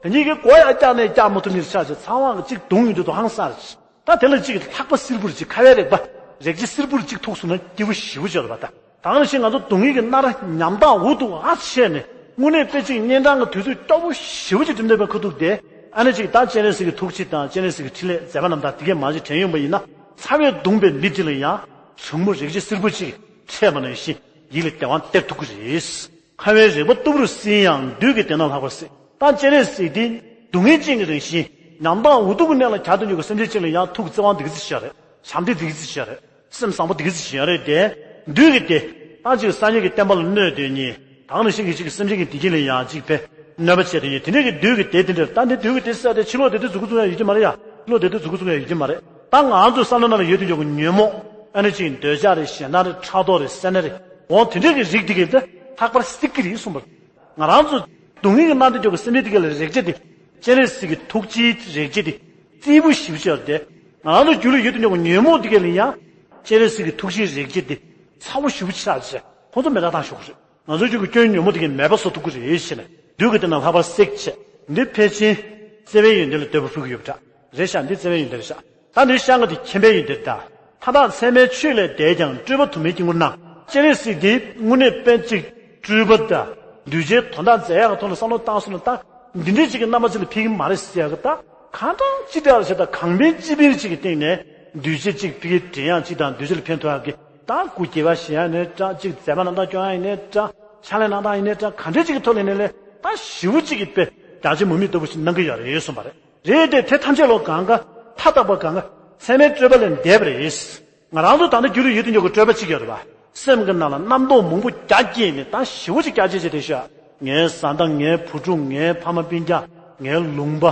དེ་གཉིས་ཀའི་མགོ་ཡང་བཀྱག་ནས་བཀྱག་མ་ཐུབ་ནས་ཆགས་བྱས་ཚང་མ་གཅིག་གདུང་ཡོང་དུས་དུ་ཧང་སངས། ད་དེ་ལ་གཅིག་ལྷགས་པ་སིལ་བུར་གཅིག་ཁ་བའི་རེག་པ། རེག་བྱ་སིལ་བུར་གཅིག་ཐུག་སོང་ན་སྐྱིད་པོ་ཞེ་པོ་ཅིག་ཡོད་རེད་པ་ད། ད་ག་ནང་བཞིན་ང་ཚོ་གདོང་ཡིག་གི་སྣ་ར་ཉམས་ཐག་འུ་ཐུག་ཨ་ཆད་ནས་དངོས་གནས་དཔེ་གཅིག་གཉན་འཕྲང་གི་དུས་ཚོད་སྐྱོ་པོ་ཞེ་པོ་ཅིག་འགྲིམ་བསྡད་པའི་ཁ་ཐུག་དེ། ཨ་ནི་གཅིག་ད་སྤྱན་རས་གཟིགས་ཀྱི་ཐུགས་རྗེ་དང་སྤྱན་རས་གཟིགས་ཀྱི་ཕྲིན་ལས་མཛད་པ་རྣམས་དང་དེ་གས་མང་ཞིག་དྲན་ཡོང་པ་ཡིན་ན། ཚ་བས་གདུངས་པའི་མི་དེ་ལ་ཡང་གྲང་མོ་རེག་བྱ་སིལ་བུར་གཅིག་འཕྲད་པ་ནང་བཞིན་ཡིད་ལ་བདེ་བ་སྟེར་ཐུབ་ཀྱི་རེད། ཁ་བའི་རེག་པ་སྟུག་པོ་རུ་བསིལ་ཡང་། བདུད་ཀྱི་སྡེ་སྣ་ལྷག་པར་བསྲེགས། ད་སྤྱན་རས་གཟིགས་དེ་སྡུག་བསྔལ་ཅན་གྱི་རང་བཞིན། ཉམ་ཐག་འུ་ཐུག་གི་གནས་ལ་གྱར་དུ་འཇུག་གི་སེམས་ཅན་ཅན་ལ་ཡང་ཐུགས་བརྩེ་བ་འདི་ག་ཚོད་ཤར་རེད། བྱམས་བརྩེ་འདི་ག་ཚོད་ཤར་རེད། སེམས་བཟང་པོ་འདི་ག་ཚོད་ཤར་རེད་དེ། བདུད་ཀྱི་སྡེ། ད་ཅིག་སངས་རྒྱས་ཀྱི་བསྟན་པ་ལ་གནོད་དོན་གཉིས། ད་ག་ནང་བཞིན་གྱི་ཅིག་སེམས་ཅན་གྱི་བདེ་སྐྱིད་ལ་ཡང་ཅིག་པས་གནོད་པ་བྱས་དོན་གཉིས། དེ་འདྲ་གི་བདུད་ཀྱི་སྡེ་དེ་འདྲར་ད་འདི་བདུད་ཀྱི་སྡེ་ཟེར་ཏེ་ཕྱི་ལོགས་དེ་དུས་མཛུབ་གུ་བཙུགས་ཡ་ཡོད་ཀྱི་མ་རེད་ཡ། ཕྱི་ལོགས་དེ་དུས་མཛུབ་གུ་བཙུགས་ཡ་ཡོད་ཀྱི་མ་རེད། ད་ང་ཚོའི་བསམ་བློ་ནང་ལ་ཡོད་དུས་འཇོག་གི་ཉོན་མོངས། ཨ་ནི་ཅིག་འདོད་ཆགས་རེད། ཞེད་སྣང་རེད། ཕྲག་དོག་རེད། སེར་སྣ་རེད། འོ་དེ་འདྲ་གི་རིགས་དེ་གས་ད། ལྷག་པར་སྲེག་གི་རེད་གསུངས་པ་རེད། ང་རང་ཚོ་སྡུག་བསྔལ་གྱི་སྣང་དེ་འཇོག་གི་སེམས་ཅན་དེ་ག་ལ་རེག་བྱ་དེ། སྤྱན་རས་གཟིགས་ཀྱི་ཐུགས་རྗེའི་རེག་བྱ་དེ་རྩིས་པོ་ཞེ་པོ་ཅིག་ཡོད་རེད་དེ། ང་རང་ཚོ་རྒྱུད་ལ་ཡོད་དུ་ཉོ་གི་ཉོན་མོངས་དེ་ག་ལ་ཡང་། སྤྱན་རས་གཟིགས་ཀྱི་ཐུགས་རྗེའི་རེག་བྱ་དེ་ཚ་བོ་ཞེ་པོ་ཆགས་བྱས་ཁོང་ཚོ་མེ་སྲེག་བཏང་ཞོག་རེད། ང་ཚོའི་རྒྱུད་ཀྱི་སྐྱོན་ཉོན་མོངས་དེ་ག་མེད་པ་བཟོ་ཐུབ་ཀྱི་རེད་ཟེར་ནས་བདུད་ཀྱི་དེ་ནང་ལྷག་པར་སྲེག་བྱས། འདི་ཕལ་ཆེར་བརྩེ་བའི་ཡོན་ཏན་ལ་འདོད་པ་ཕུལ་གྱི་ཡོད་པ་འདྲ། རེད་ཤག་འདི་བརྩེ་བའི་ཡོན་ཏན་རེད་ཤག་ད་འདི་ཤང་ག་འདི་མཁྱེན་པའི་ཡོན་ཏན་རེད་ད། མཐའ་དག་མཚན་མའི་ཆོས་ལས་འདས་ཀྱང་། སྤྲོས་པ་དུ་མའི་དཀྱིལ་འཁོར་སྣང་། སྤྱན་རས་གཟིགས་འདི་དངོས་གནས་དཔེ་གཅིག་སྤྲོས་པ་དང་གདུལ་བྱའི་དོན་དག་མཛད་ཡག་གི་ཐོག་ལ་བསམ་བློ་བཏང་སོང་ན། ད་འདི་འདྲའི་ཅིག་གི་རྣམ་པ་ཅིག་ལ་ཕེབས་ཀྱི་མ་རེད་ཟེར་ཡག་གི། ད་གང་དྲག་ཅི་ལྟར་བྱས། ད་གང་ཕན་ཅི་ཕན་ཅིག་གི་སྟེང་ནས་གདུལ་བྱ་ཅིག་ཕ་གིར་འདྲེན་ཡག་ཅིག་དང་། གདུལ་བྱ་ལ་ཕན་ཐོགས་ཡག་གི། ད་སྐུ་སྐྱེ་བ་བཞེས་ཡག་ཡིན་ནའི་འདྲ། ཅིག་མཛད་པ་རྣམ་དག་སྐྱོང་ཡག་ཡིན་ནའི་འདྲ། ཕྱག་ལས་རྣམ་དག་ཡིན་ནའི་འདྲ། ག་འདྲ་ཅིག་གི་ཐོག་ལ་ཡིན་ནའི་ལས་ད་ཞེ་པོ་ཅིག་གི་དཔེ་རྒྱ་ཆེ་མུ་མེད་ལྟ་བུ་ཞིག་གནང་གི་ཡོད་རེད་གསུངས་པ་རེད། རེད་དེ། དེ་ཐམས་ཅད་ལོ་གང་ག་མཐའ་དག་པ་གང་ག་མཚན་མའི་སྤྲོས་པ་ལས་འདས་པ་རེད། ང་རང་ཚོ་ད་ལྟ་རྒྱུད་ལ་ཡོད་དུ་ཉོ་གི་སྤྲོས་པ་གཅིག་ཡོད་རེད་པ། སེམས་ཀྱི་ནང་ལ་རྣམ་རྟོག་མང་པོ་རྒྱ་བསྐྱེད་ནས། ད་ཞེ་པོ་ཅིག་རྒྱ་བསྐྱེད་བྱས་དེ་ཤོད། ངའི་བཟའ་ཟླ། ངའི་བུ་ཕྲུག། ངའི་ཕ་མ་སྤུན་ཀྱག། ངའི་ལུང་པ།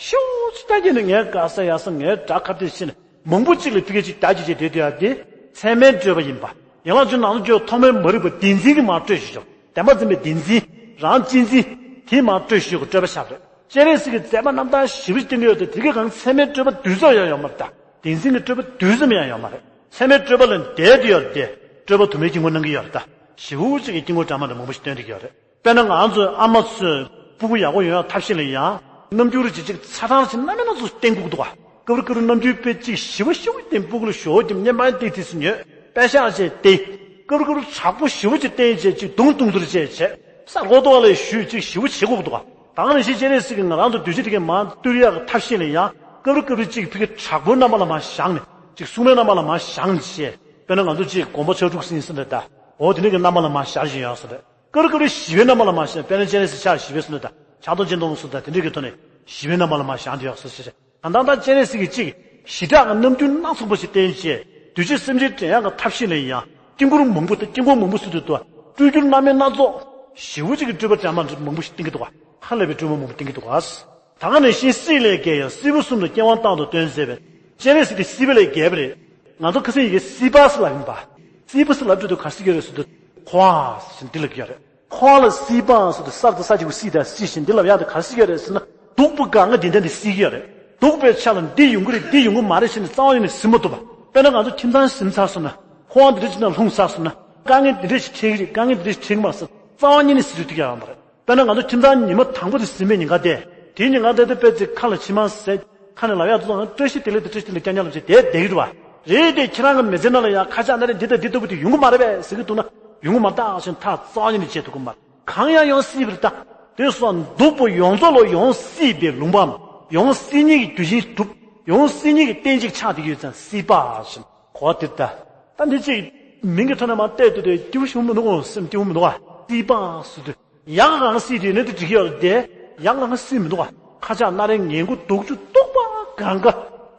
ཞེ་པོ་ཅིག་རྒྱ་བསྐྱེད་ནས། ངའི་ག་ས་ཡ་ས། ངའི་དགྲ་ཁ་གཏད་བྱས་ནས། མང་པོ་གཅིག་ལ་ཕ་གིར་ཅིག་རྒྱ་བསྐྱེད་བྱས་དེ་དུས་ཡ་དེ་མཚན་མའི་སྤྲོས་པ་ཡིན་པ། ཡན་ལག་བཅུ་ནང་དུ་ཐོག་མའི་མ་རིག་པ་བདེན་འཛིན་གྱིས་མར་སྤྲོས་བཞག་བདེན་པར་འཛིན་པའི་བདེན་འཛིན། རང་གཅེས་འཛིན། དེས་མར་སྤྲོས་བཞག་གི་སྤྲོས་པ་ཆགས་པ་རེད། སྤྱན་རས་གཟིགས་ཀྱིས་མཛད་པ་རྣམ་དག་ཞེ་པོ་ཅིག་བསྟན་གྱི་ཡོད་དེ། དེ་གའི་སྒང་མཚན་མའི་སྤྲོས་པ་རྡུལ་ཙམ་ཡང་ཡོད་མ་རེད་ད། བདེན་འཛིན་གྱི་སྤྲོས་པ་རྡུལ་ཙམ་ཡང་ཡོད་མ་རེད། མཚན་མའི་སྤྲོས་པ་ལས་འདས་དུས་ཡ་དེ་སྤྲོས་པ་དུ་མའི་དཀྱིལ་འཁོར་གནང་གི་ཡོད་རེད་ད། ཞེ་པོ་ཅིག་གི་དཀྱིལ་འཁོར་འདྲ་མི་འདྲ་མང་པོ་ཞིག་སྟོན་བསྡད་ཀྱི་ཡོད་རེད། དཔེར་ན་ང་ཚོའི་ཨ་མ་ཚོས་སྤུ་གུ་ཡག་པོ་ཡོང་ཡག་ཐབས་ཤེས་ལ་ཡང་རྣམ་འགྱུར་ཅིག་ཅིག་ཚ་གྲང་ཅིག་སྣ་མིན་སྣ་ཚོགས་བསྟན་དགོས་ཀྱི་འདུག་ག་སྐབས་རེ་སྐབས་རེ་རྣམ་འགྱུར་དཔེ་ཅིག་ཞི་བ་ཞི་བ་བསྟན། སྤུ་གུ་ལ་ཞོ་ཅིག་བསྙལ་མ་ཏིག་ཏིག་ཙམ་ཉོས། པད་ཤག་ཅིག་སྟེར། སྐབས་རེ་སྐབས་རེ་དྲག་པོ་ཞི་བ་ཅིག་བསྟན་བྱས། ཅིག་མདུང་མདུང་ཐུར་བྱས་བྱས། ས་རྒོ་ཏོ་ལ་གཞུས། ཅིག་ཞི་བ་བྱེད་དགོས་ཀྱི་འདུག་ག་ད་ག་ནང་བཞིན་སྤྱན་རས་གཟིགས་ཀྱིས་ང་རང་ཚོ་གདུལ་བྱ་དེ་གའི་མར་བཏུལ་ཡག་གི་ཐབས་ཤེས་ལ་ཡང་སྐབས་རེ་སྐབས་རེ་ཅིག་ཕ་གི་དྲག་པོའི་རྣམ་པ་ལ་མར་བཞེངས་ནས། ཅིག་སྲུང་མའི་རྣམ་པ་ལ་མར་བཞེངས་ནས་བྱས། དཔེར་ན་ང་ཚོ་ཅིག་དགོངས་པ་ཕྱག་དྲུག་ཟེར་ཡིན་ཟེར་འདྲ་ད། འོ་དེ་འདྲ་གི་རྣམ་པ་ལ་མར་བཞག་བཞིན་ཡོད་ཟེར་འདྲ། སྐབས་རེ་སྐབས་རེ་ཞི་བའི་རྣམ་པ་ལ་མར་བཞེངས། དཔེར་ན་སྤྱན་རས་གཟིགས་ཕྱག་བཞི་པའི་ཟེར་འདྲ་ད། ཕྱག་སྟོང་སྤྱན་སྟོང་ཟེར་འདྲ། དེ་འདྲ་གི་ཐོག་ནས་ཞི་བའི་རྣམ་པ་ལ་མར་བཞེངས་བསྡད་ཡོད་ཟེར་ཟེར་ཟེར། ད་ལྟ་ད་སྤྱན་རས་གཟིགས་ཀྱིས་ཅིག་ཞི་དྲག་གི་རྣམ་འགྱུར་སྣ་ཚོགས་པ་ཞིག་བསྟན་བྱས། གདུལ་བྱ་སེམས་ཅན་འདྲེན་ཡག་གི་ཐབས་ཤེས་ལ་ཡང་དཀྱིལ་འཁོར་མང་པོ་དང་། དཀྱིལ་འཁོར་མང་པོ་ཟེར་དུས་དུ་སྤྲུལ་བསྒྱུར་སྣ་མིན་སྣ་ཚོགས་ཞེ་པོ་ཅིག་གི་སྤྲུལ་པ་འདྲ་མི་འདྲ་མང་པོ་ཞིག་བསྟན་གྱི་འདུག་ག་ཧ་ལས་པའི་སྤྲུལ་པ་མང་པོ་བསྟན་གྱི་འདུག་ག་ད་ག་ནང་བཞིན་སྲིད་ལས་འགལ་ཡང་། སྲིད་པ་གསུམ་ལ་སྐྱེ་བ་བཏང་དུ་སྟོན་ཟེར་བས། སྤྱན་རས་གཟིགས་དེ་སྲིད་པ་ལས་འགལ་བ་རེད། ང་ཚོ་ཁ་སང་ཡི་གེ་སྲིད་པ་ཟེར་ལབ་ཡིན་པ། སྲིད་པ་ཟེར་ལབ་དུས་དུ་ག་རེ་ཟེར་གྱི་རེད་ཟེར་དུས། འཁོར་བ་ཟེར་འདི་ལབ་ཀྱི་ཡོད་རེད། འཁོར་བ་ལ་སྲིད་པ་ཟེར་དུས་སར་དང་ས་གཅིག་པུ་སྲིད་དང་སྲིད་བཞིན་འདི་ལབ་ཡག་དེ་ག་རེ་ཟེར་གྱི་རེད་ཟེར་ན། སྡུག་པ་གང་ག་འདི་འདྲ་འདི་སྲིད་ཀྱི་ཡོད་རེད། སྡུག་པའི་ཆ་ལ་འདི་ཡོང་གི་རེད། འདི་ཡོང་གི་མ་རེད་ཟེར་ནས་རྩ་བ་ཉིད་ནས་ཟིན་མ་ཐུབ་པ། དཔེར་ན་ང་ཚོ་ཁྱིམ་ཚང་ཟིན་ཚར་སོང་ན། འཁོར་བ་འདི་འདྲ་ཅིག་ནང་ལྷུང་ཚར་སོང་ན། དཀའ་ངལ་འདི་འདྲ་ཞིག་འཕྲད་ཀྱི་རེད། དཀའ་ངལ་འདི་འདྲ་ཞིག་འཕྲད་ཀྱི་མ་རེད་ཟེར་རྩ་བ་ཉིད་ནས་ཟིན་ཐུབ་ཀྱི་ཡོད་མ་རེད། དཔེར་ན་ང་ཚོ་ཁྱིམ་ཚང་ཉི་མ་དང་པོ་དེ་ཟིན་པའི་ཉིན་ག་དེ། དེའི་ཉིན་ག་དེ་དེ་དཔེ་ཅིག་ཁ་ལ་མཆི་མ་ཟད། ཁ་ནས་ལབ་ཡག་ཏུ་སོང་ན། བཀྲ་ཤིས་བདེ་ལེགས་དང་། བཀྲ་ཤིས་བདེ་ལེགས། སྐྱབས་གནས་ལ་བྱས་དེ་བསྡད་ཀྱི་རེད་བ། རེད་དེ་ཁྱེད་རང་གི་མི་ཚེ་ནང་ལ་ཡང་ཁ་ཆག་སྣ་རལ་འདི་དང་འདི་ལྟ་བུ་དེ་ཡོང་གི་མ་རེད་པས་ཟེར་གྱི་འདུག་ན། ཡོང་གི་མ་རེད་ད་ཟེར་ཐག་རྩ་བ་ཉིད་ནས་བཅད་ཐུབ་ཀྱི་མ་རེད། གང་ཡང་ཡོང་སྲིད་པ་རེད་ད། དེ་སོང་སྡུག་པོ་ཡོངས་རྫོགས་ལ་ཡོང་སྲིད་པའི་ལུང་པའམ། ཡོང་སྲིད་ཉིད་ཀྱི་རྒྱུ་རྐྱེན་གྲུབ། ཡོང་སྲིད་ཉིད་ཀྱི་རྟེན་ཅིག་ཆགས་བསྡད་ཀྱི་ཡོད་ཙང་སྲིད་པ་ཟེར་གོ་བ་དེ་རེད་ད། ད་འདི་ཅིག་མིང་གི་ཐོག་ནས་མར་བལྟས་དུས་དེ་སྐྱིད་པོ་ཞིག་མི་འདུག་གོ། སེམས་སྐྱིད་པོ་མི་འདུག་ག་སྲིད་པ་ཟེར་དུས། ཡག་གང་སྲིད་དུས་ནི་དེ་འགྲིག་གི་ཡོད་རེད་དེ། ཡག་གང་སྲིད་མི་འདུག་ག་ཁ་ཆག་སྣ་རལ་ངན་དགུ་སྡུག་ཅུ་སྡུག་པ་གང་ག་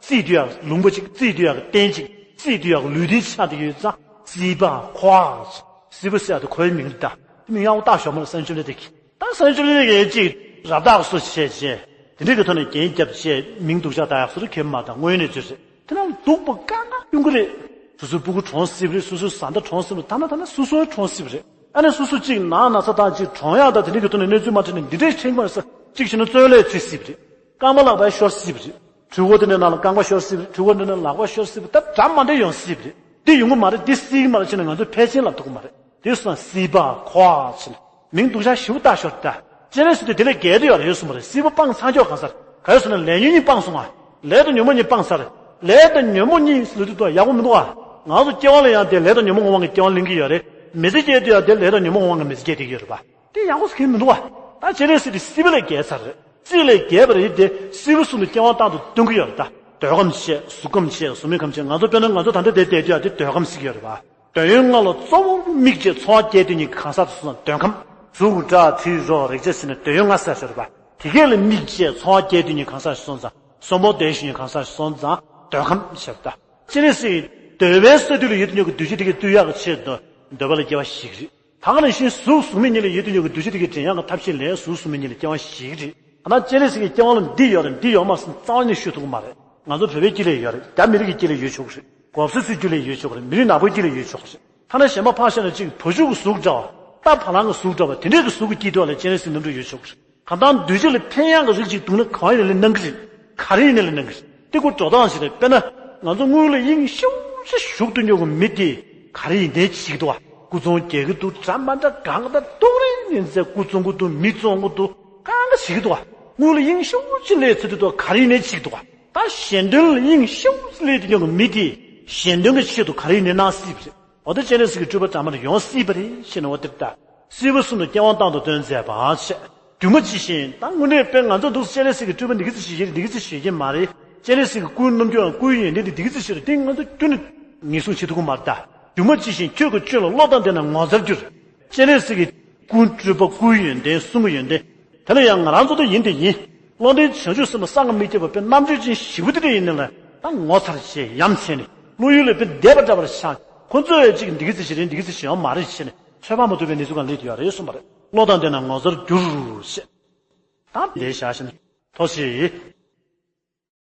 སྲིད་དུས་ཡག་ལུང་པ་ཅིག་སྲིད་དུས་ཡག་རྟེན་ཅིག་སྲིད་དུས་ཡག་ལུས་རྟེན་ཆགས་བསྡད་ཀྱི་ཡོད་ཙང་སྲིད་པ་འཁོར་བ། སྲིད་པ་ཟེར་ཡག་དེ་འཁོར་བའི་མིང་རེད་ད། དེ་མིང་ཡག་པོ་བཏགས་ཞོར་མ་རེད། སངས་ཆུ་ལེ་དེ་གི་ད་སངས་ཆུ་ལེ་དེ་གི་ཅིག་ར་བཏགས་སོ་བྱས་བྱས། དེ་འདྲའི་གི་ཐོག་ནས་རྒྱན་བརྒྱབ་བྱས་མིང་སྡུག་ཅག་བཏགས་ཡག་སོ་རེ་གེ་མ་དང་དངོས་གནས་ཚོད་རེད། དེ་ན་སྡུག་པོ་གང་ག་ཡོང་གི་རེད། སོ་སོའི་སྤུ་གུ་གྲོངས་སྲིད་པ་རེད། སོ་སོའི་བཟའ་ཟླ་གྲོངས་སྲིད་པ་རེད། ཐ་ན་ཐ་ན་སོ་སོའི་གྲོངས་སྲིད་པ་རེད། ཨ་ནི་སོ་སོ་གཅིག་ནང་ན་ཚ་དང་གཅིག་གྲོངས་ཡག་དང་དེ་འདྲའི་གི་ཐོག་ནས་གནས་ཚུལ་མ་འཕྲད་ན་འདི་འདྲའི་ཕྲེང་བ་ས་གཅིག་བྱས་ན་བཙོན་ལས་ཚུད་སྲིད་པ་རེད། རྐང་པ་ལག་པ་ཤོར་སྲིད་པ་རེད། འཕྲུལ་འཁོར་དེ་འདྲའི་ནང་ལ་རྐང་པ་ཤོར་སྲིད་པ་རེད། འཕྲུལ་འཁོར་འདི་འདྲ་ལག་པ་ཤོར་སྲིད་པ། ད་འདྲ་མ་འདྲ་ཡོང་སྲིད་པ་རེད། འདི་ཡོང་གི་མ་རེད། འདི་སྲིད་ཀྱི་མ་རེད་ཟེར་ནས་ང་ཚོས་ཕལ་ཆེར་ལབ་ཐུབ་ཀྱི་མ་རེད། དེ་སོང་ཙང་སྲིད་པ་འཁོར་བ་ཟེར་ནས་མིང་སྡུག་ཅག་ཞེ་པོ་བཏགས་ཤོར་ད། སྤྱན་རས་གཟིགས་དེ་དེ་ལས་བརྒལ་ཏེ་ཡོད་རེད་གསུངས་པ་རེད། སྲིད་པ་སྤངས་ཚར་ཀྱོག་གང་ཟེར། ག་རེ་ཟེར་ན་ལས་ཉོན་གཉིས་སྤངས་སོང་ང་། ལས་དང་ཉོན་མོངས་གཉིས་སྤངས་ཚར་རེད། ལས་དང་ཉོན་མོངས་གཉིས་ཟེར་ལབ་དུས་ད་ཡག་པོ་མི་འདུག་ག་ང་ཚོ་སྐྱེ་བ་ལ་ཡང་དེ་ལས་དང་ཉོན་མོངས་དབང་གིས་སྐྱེ་བ་ལེན་གྱི་ཡོད་རེད། མི་ཚེ་སྐྱེལ་དུས་ཡང་དེ་ལས་དང་ཉོན་མོངས་དབང་གིས་མི་ཚེ་སྐྱེལ་བསྡད་ཀྱི་ཡོད་རེད་པ། དེ་ཡག་པོ་ཟེར་མཁན་མི་འདུག་ག་ད་སྤྱན་རས་གཟིགས་དེ་སྲིད་པ་ལས་བརྒལ་ཚར་རེད། སྲིད་ལས་བརྒལ་བ་རེད་དེ། སྲིད་པ་གསུམ་དུ་སྐྱེ་བ་བཏང་དུ་སྟོན་གྱི་ཡོད་རེད་ད། འདོད་ཁམས་བྱས། གཟུགས་ཁམས་བྱས། གཟུགས་མེད་ཁམས་བྱས། ང་ཚོ་དཔེར་ན་ང་ཚོ་ད་ལྟ་དེ་བསྡད་དུས་ཡང་དེ་འདོད་ཁམས་ཟེར་གྱི་ཡོད་རེད་པ། འདོད་ཡོན་ལྔ་ལ་གཙོ་བོ་དམིགས་བྱས་འཚོ་བ་སྐྱེལ་དུས་ཉིད་ཀྱི་གང་ཟག་དུ་སོང་ཙང་འདོད་ཁམས། གཟུགས་སྒྲ་དྲི་རོ་རེག་བྱ་ཟེར་ནས་འདོད་ཡོན་ལྔ་ཟེར་ཞོར་བ། དེ་གས་ལ་དམིགས་བྱས་འཚོ་བ་སྐྱེལ་དུས་ཉིད་གང་ཟག་སོང་ཙང་གསོན་པོ་བདེ་ཞིང་གང་ཟག་སོང་ཙང་འདོད་ཁམས་ཞེས་པ་ད། སྤྱན་རས་གཟིགས་འདོད་པའི་ས་དུས་ལ་ཡོད་དུ་ཉོ་གི་གདུལ་བྱ་དེ་གས་བཏུལ་ཡག་གི་ཆེད་དུ་འདོད་པ་ལ་སྐྱེ་བ་བཞེས་ཀྱི་རེད། ད་ག་ནང་བཞིན་གཟུགས་གཟུགས་མེད་གཉིས་ལ་ཡོད་དུ་ཉོ་གི་གདུལ་བྱ་དེ་གས་འདྲེན་ཡག་གི་ཐབས་ཤེས་ལས་གཟུགས་གཟུགས་མེད་གཉིས་ལ་སྐྱེ་བ་བཞེས་ཀྱི་རེད། ད་ནང་སྤྱན་རས་གཟིགས་ཀྱི་སྐྱེ་བ་ལ་འདི་ཡོད་རེད་འདི་ཡོད་མ་རེད་ཟེར་རྩ་བ་ནས་ཤོད་ཐུབ་ཀྱི་མ་རེད། ང་ཚོ་བོད་པའི་དཀྱིལ་ལ་ཡོད་རེད། རྒྱ་མི་རིགས་ཀྱི་དཀྱིལ་ལ་ཡོད་ཆོག་གི་རེད། གོ་ས་སུའི་དཀྱིལ་ལ་ཡོད་ཆོག་གི་རེད། མི་རིགས་ནག་པོའི་དཀྱིལ་ལ་ཡོད་ཆོག་གི་རེད། ཐ་ན་གཞན་པ་ཕར་བཞག་ན་གཅིག་བ་ཕྱུགས་ཀྱི་གཟུགས་འདྲ་བ། རྟ་བ་ལང་གི་གཟུགས་འདྲ་བ་དེ་འདྲའི་གི་གཟུགས་ཀྱི་དཀྱིལ་ཐོག་ལ་སྤྱན་རས་གཟིགས་རྣམ་སྤྲུལ་ཡོད་ཆོག་གི་རེད། གང་ལྟར་འདུས་བྱས་ལ་ཕན་ཡག་གི་རིགས་ཅིག་འདུག་ན་གང་ཡིན་ནའི་གནང་གི་རེད། ག་རེ་ཡིན་ནའི་གནང་གི་རེད། དེ་ཀོ་འགྲོ་སྟངས་ཤིག་རེད། དཔེར་ན་ང་ཚོ་དངུལ་ལ་དབྱིངས་ཤུགས་ཆེ་ཞུགས་ཏུ་ཉོ་གི་མི་དེ་ག་རེ་ཡིན་ནའི་བྱེད་ཀྱི་འདུག་བ། སྐུ་བཙོང་རྒྱག་གི་འདུག་འདྲ་མ་འདྲ་གང་ལྟར་ཏོག་རེ་ཡིན་ཚེ་སྐུ་བཙོང་གི་འདུག་མི་བཙོང་གི་འདུག་གང་ག་བྱེད་ཀྱི་འདུག་བ། དངུལ་ལ་དབྱིངས་ཤུགས་ཆེ་སླེབས་ཚེ་དེ་དུས་ག་རེ་ཡིན་ནའི་བྱེད་ཀྱི་འདུག་བ། ད་གཞན་དོན་ལ་དབྱིངས་ཤུགས་ཆེ་སླེབས་ཏེ་ཉོ་གི་མི་དེ་གཞན་དོན་གྱི་ཆེད་དུ་ག་རེ་ཡིན་ནའི་གནང་སྲིད་པ་རེད། འོ་ད་སྤྱན་རས་གཟིགས་ཀྱི་སྤྲུལ་པ་འདྲ་མ་འདྲ་ཡོང་སྲིད་པ་རེད་ཞེས་ནས་འོ་དེ་ལྟ། སྲིད་པ་གསུམ་དུ་སྐྱེ་བ་དང་དུ་སྟོན་མཛད་པ་ཞེས། དུས་མ་ཇི་བཞིན་ད་དངོས་གནས་དཔེ་ང་ཚོ་འདུག་སྤྱན་རས་གཟིགས་ཀྱི་སྤྲུལ་པ་འདི་གི་ཚེ་ཞིག་ཡིན་འདི་གི་ཚེ་ཞིག་ཡིན་མ་རེད། སྤྱན་རས་གཟིགས་ཀྱི་སྐུའི་རྣམ་འགྱུར་སྐུའི་ཡོན་ཏན་འདི་འདི་གི་ཚེ་ཞིག་རེད་དེ་ང་ཚོ་ཁྱོན་ནས་ངེས་བཟུང་བྱེད་ཐུབ་ཀྱི་མ་རེད་ད། དུས་མ་ཇི་བཞིན་ཁྱོད་ཀྱི་སྤྱོད་ལ་བློ་དང་ལྡན་ན་ངོ་མཚར་འགྱུར། སྤྱན་རས་གཟིགས་ཀྱི་སྐུ་སྤྲུལ་པ་སྐུའི་ཡོན་ཏན་གསུང་གི་ཡོན་ཏན། དེ་ལ་ཡང་ང་རང་ཚོ་ད་ཡིན་དེ་ཡིན། བློ་ལྡན་བྱང་ཆུབ་སེམས་དཔའ་གསང་སྔགས་མི་ཁྱབ་པ་དཔེ་རྣམ་དཔྱོད་ཅན་ཞིག་པོ་དེ་འདྲ་ཡིན་ནི་ལ་ད་ངོ་མཚར་ཞེས་ཡ་མཚན་ནས་བློ་ཡུལ་ལས་དཔེ་འདས་པ་འདྲ་བར་ཤར། ཁོ་ཚོས་ཅིག་འདི་གི་ཚེ་ཞིག་རེད་འདི་གི་ཚེ་ཞིག་ཡོང་མ་རེད་ཞེས་ནས་ཚོད་དཔག་མ་ཐུབ་པའི་གནས་ཚུལ་གང་སླེབས་ཡོད་རེད་གསུངས་པ་རེད། བློ་དང་ལྡན་ན་ངོ་མཚར་འགྱུར་ཞེས། ད་འདས་བཞག་བཞིན་ཐོག་ཞེས།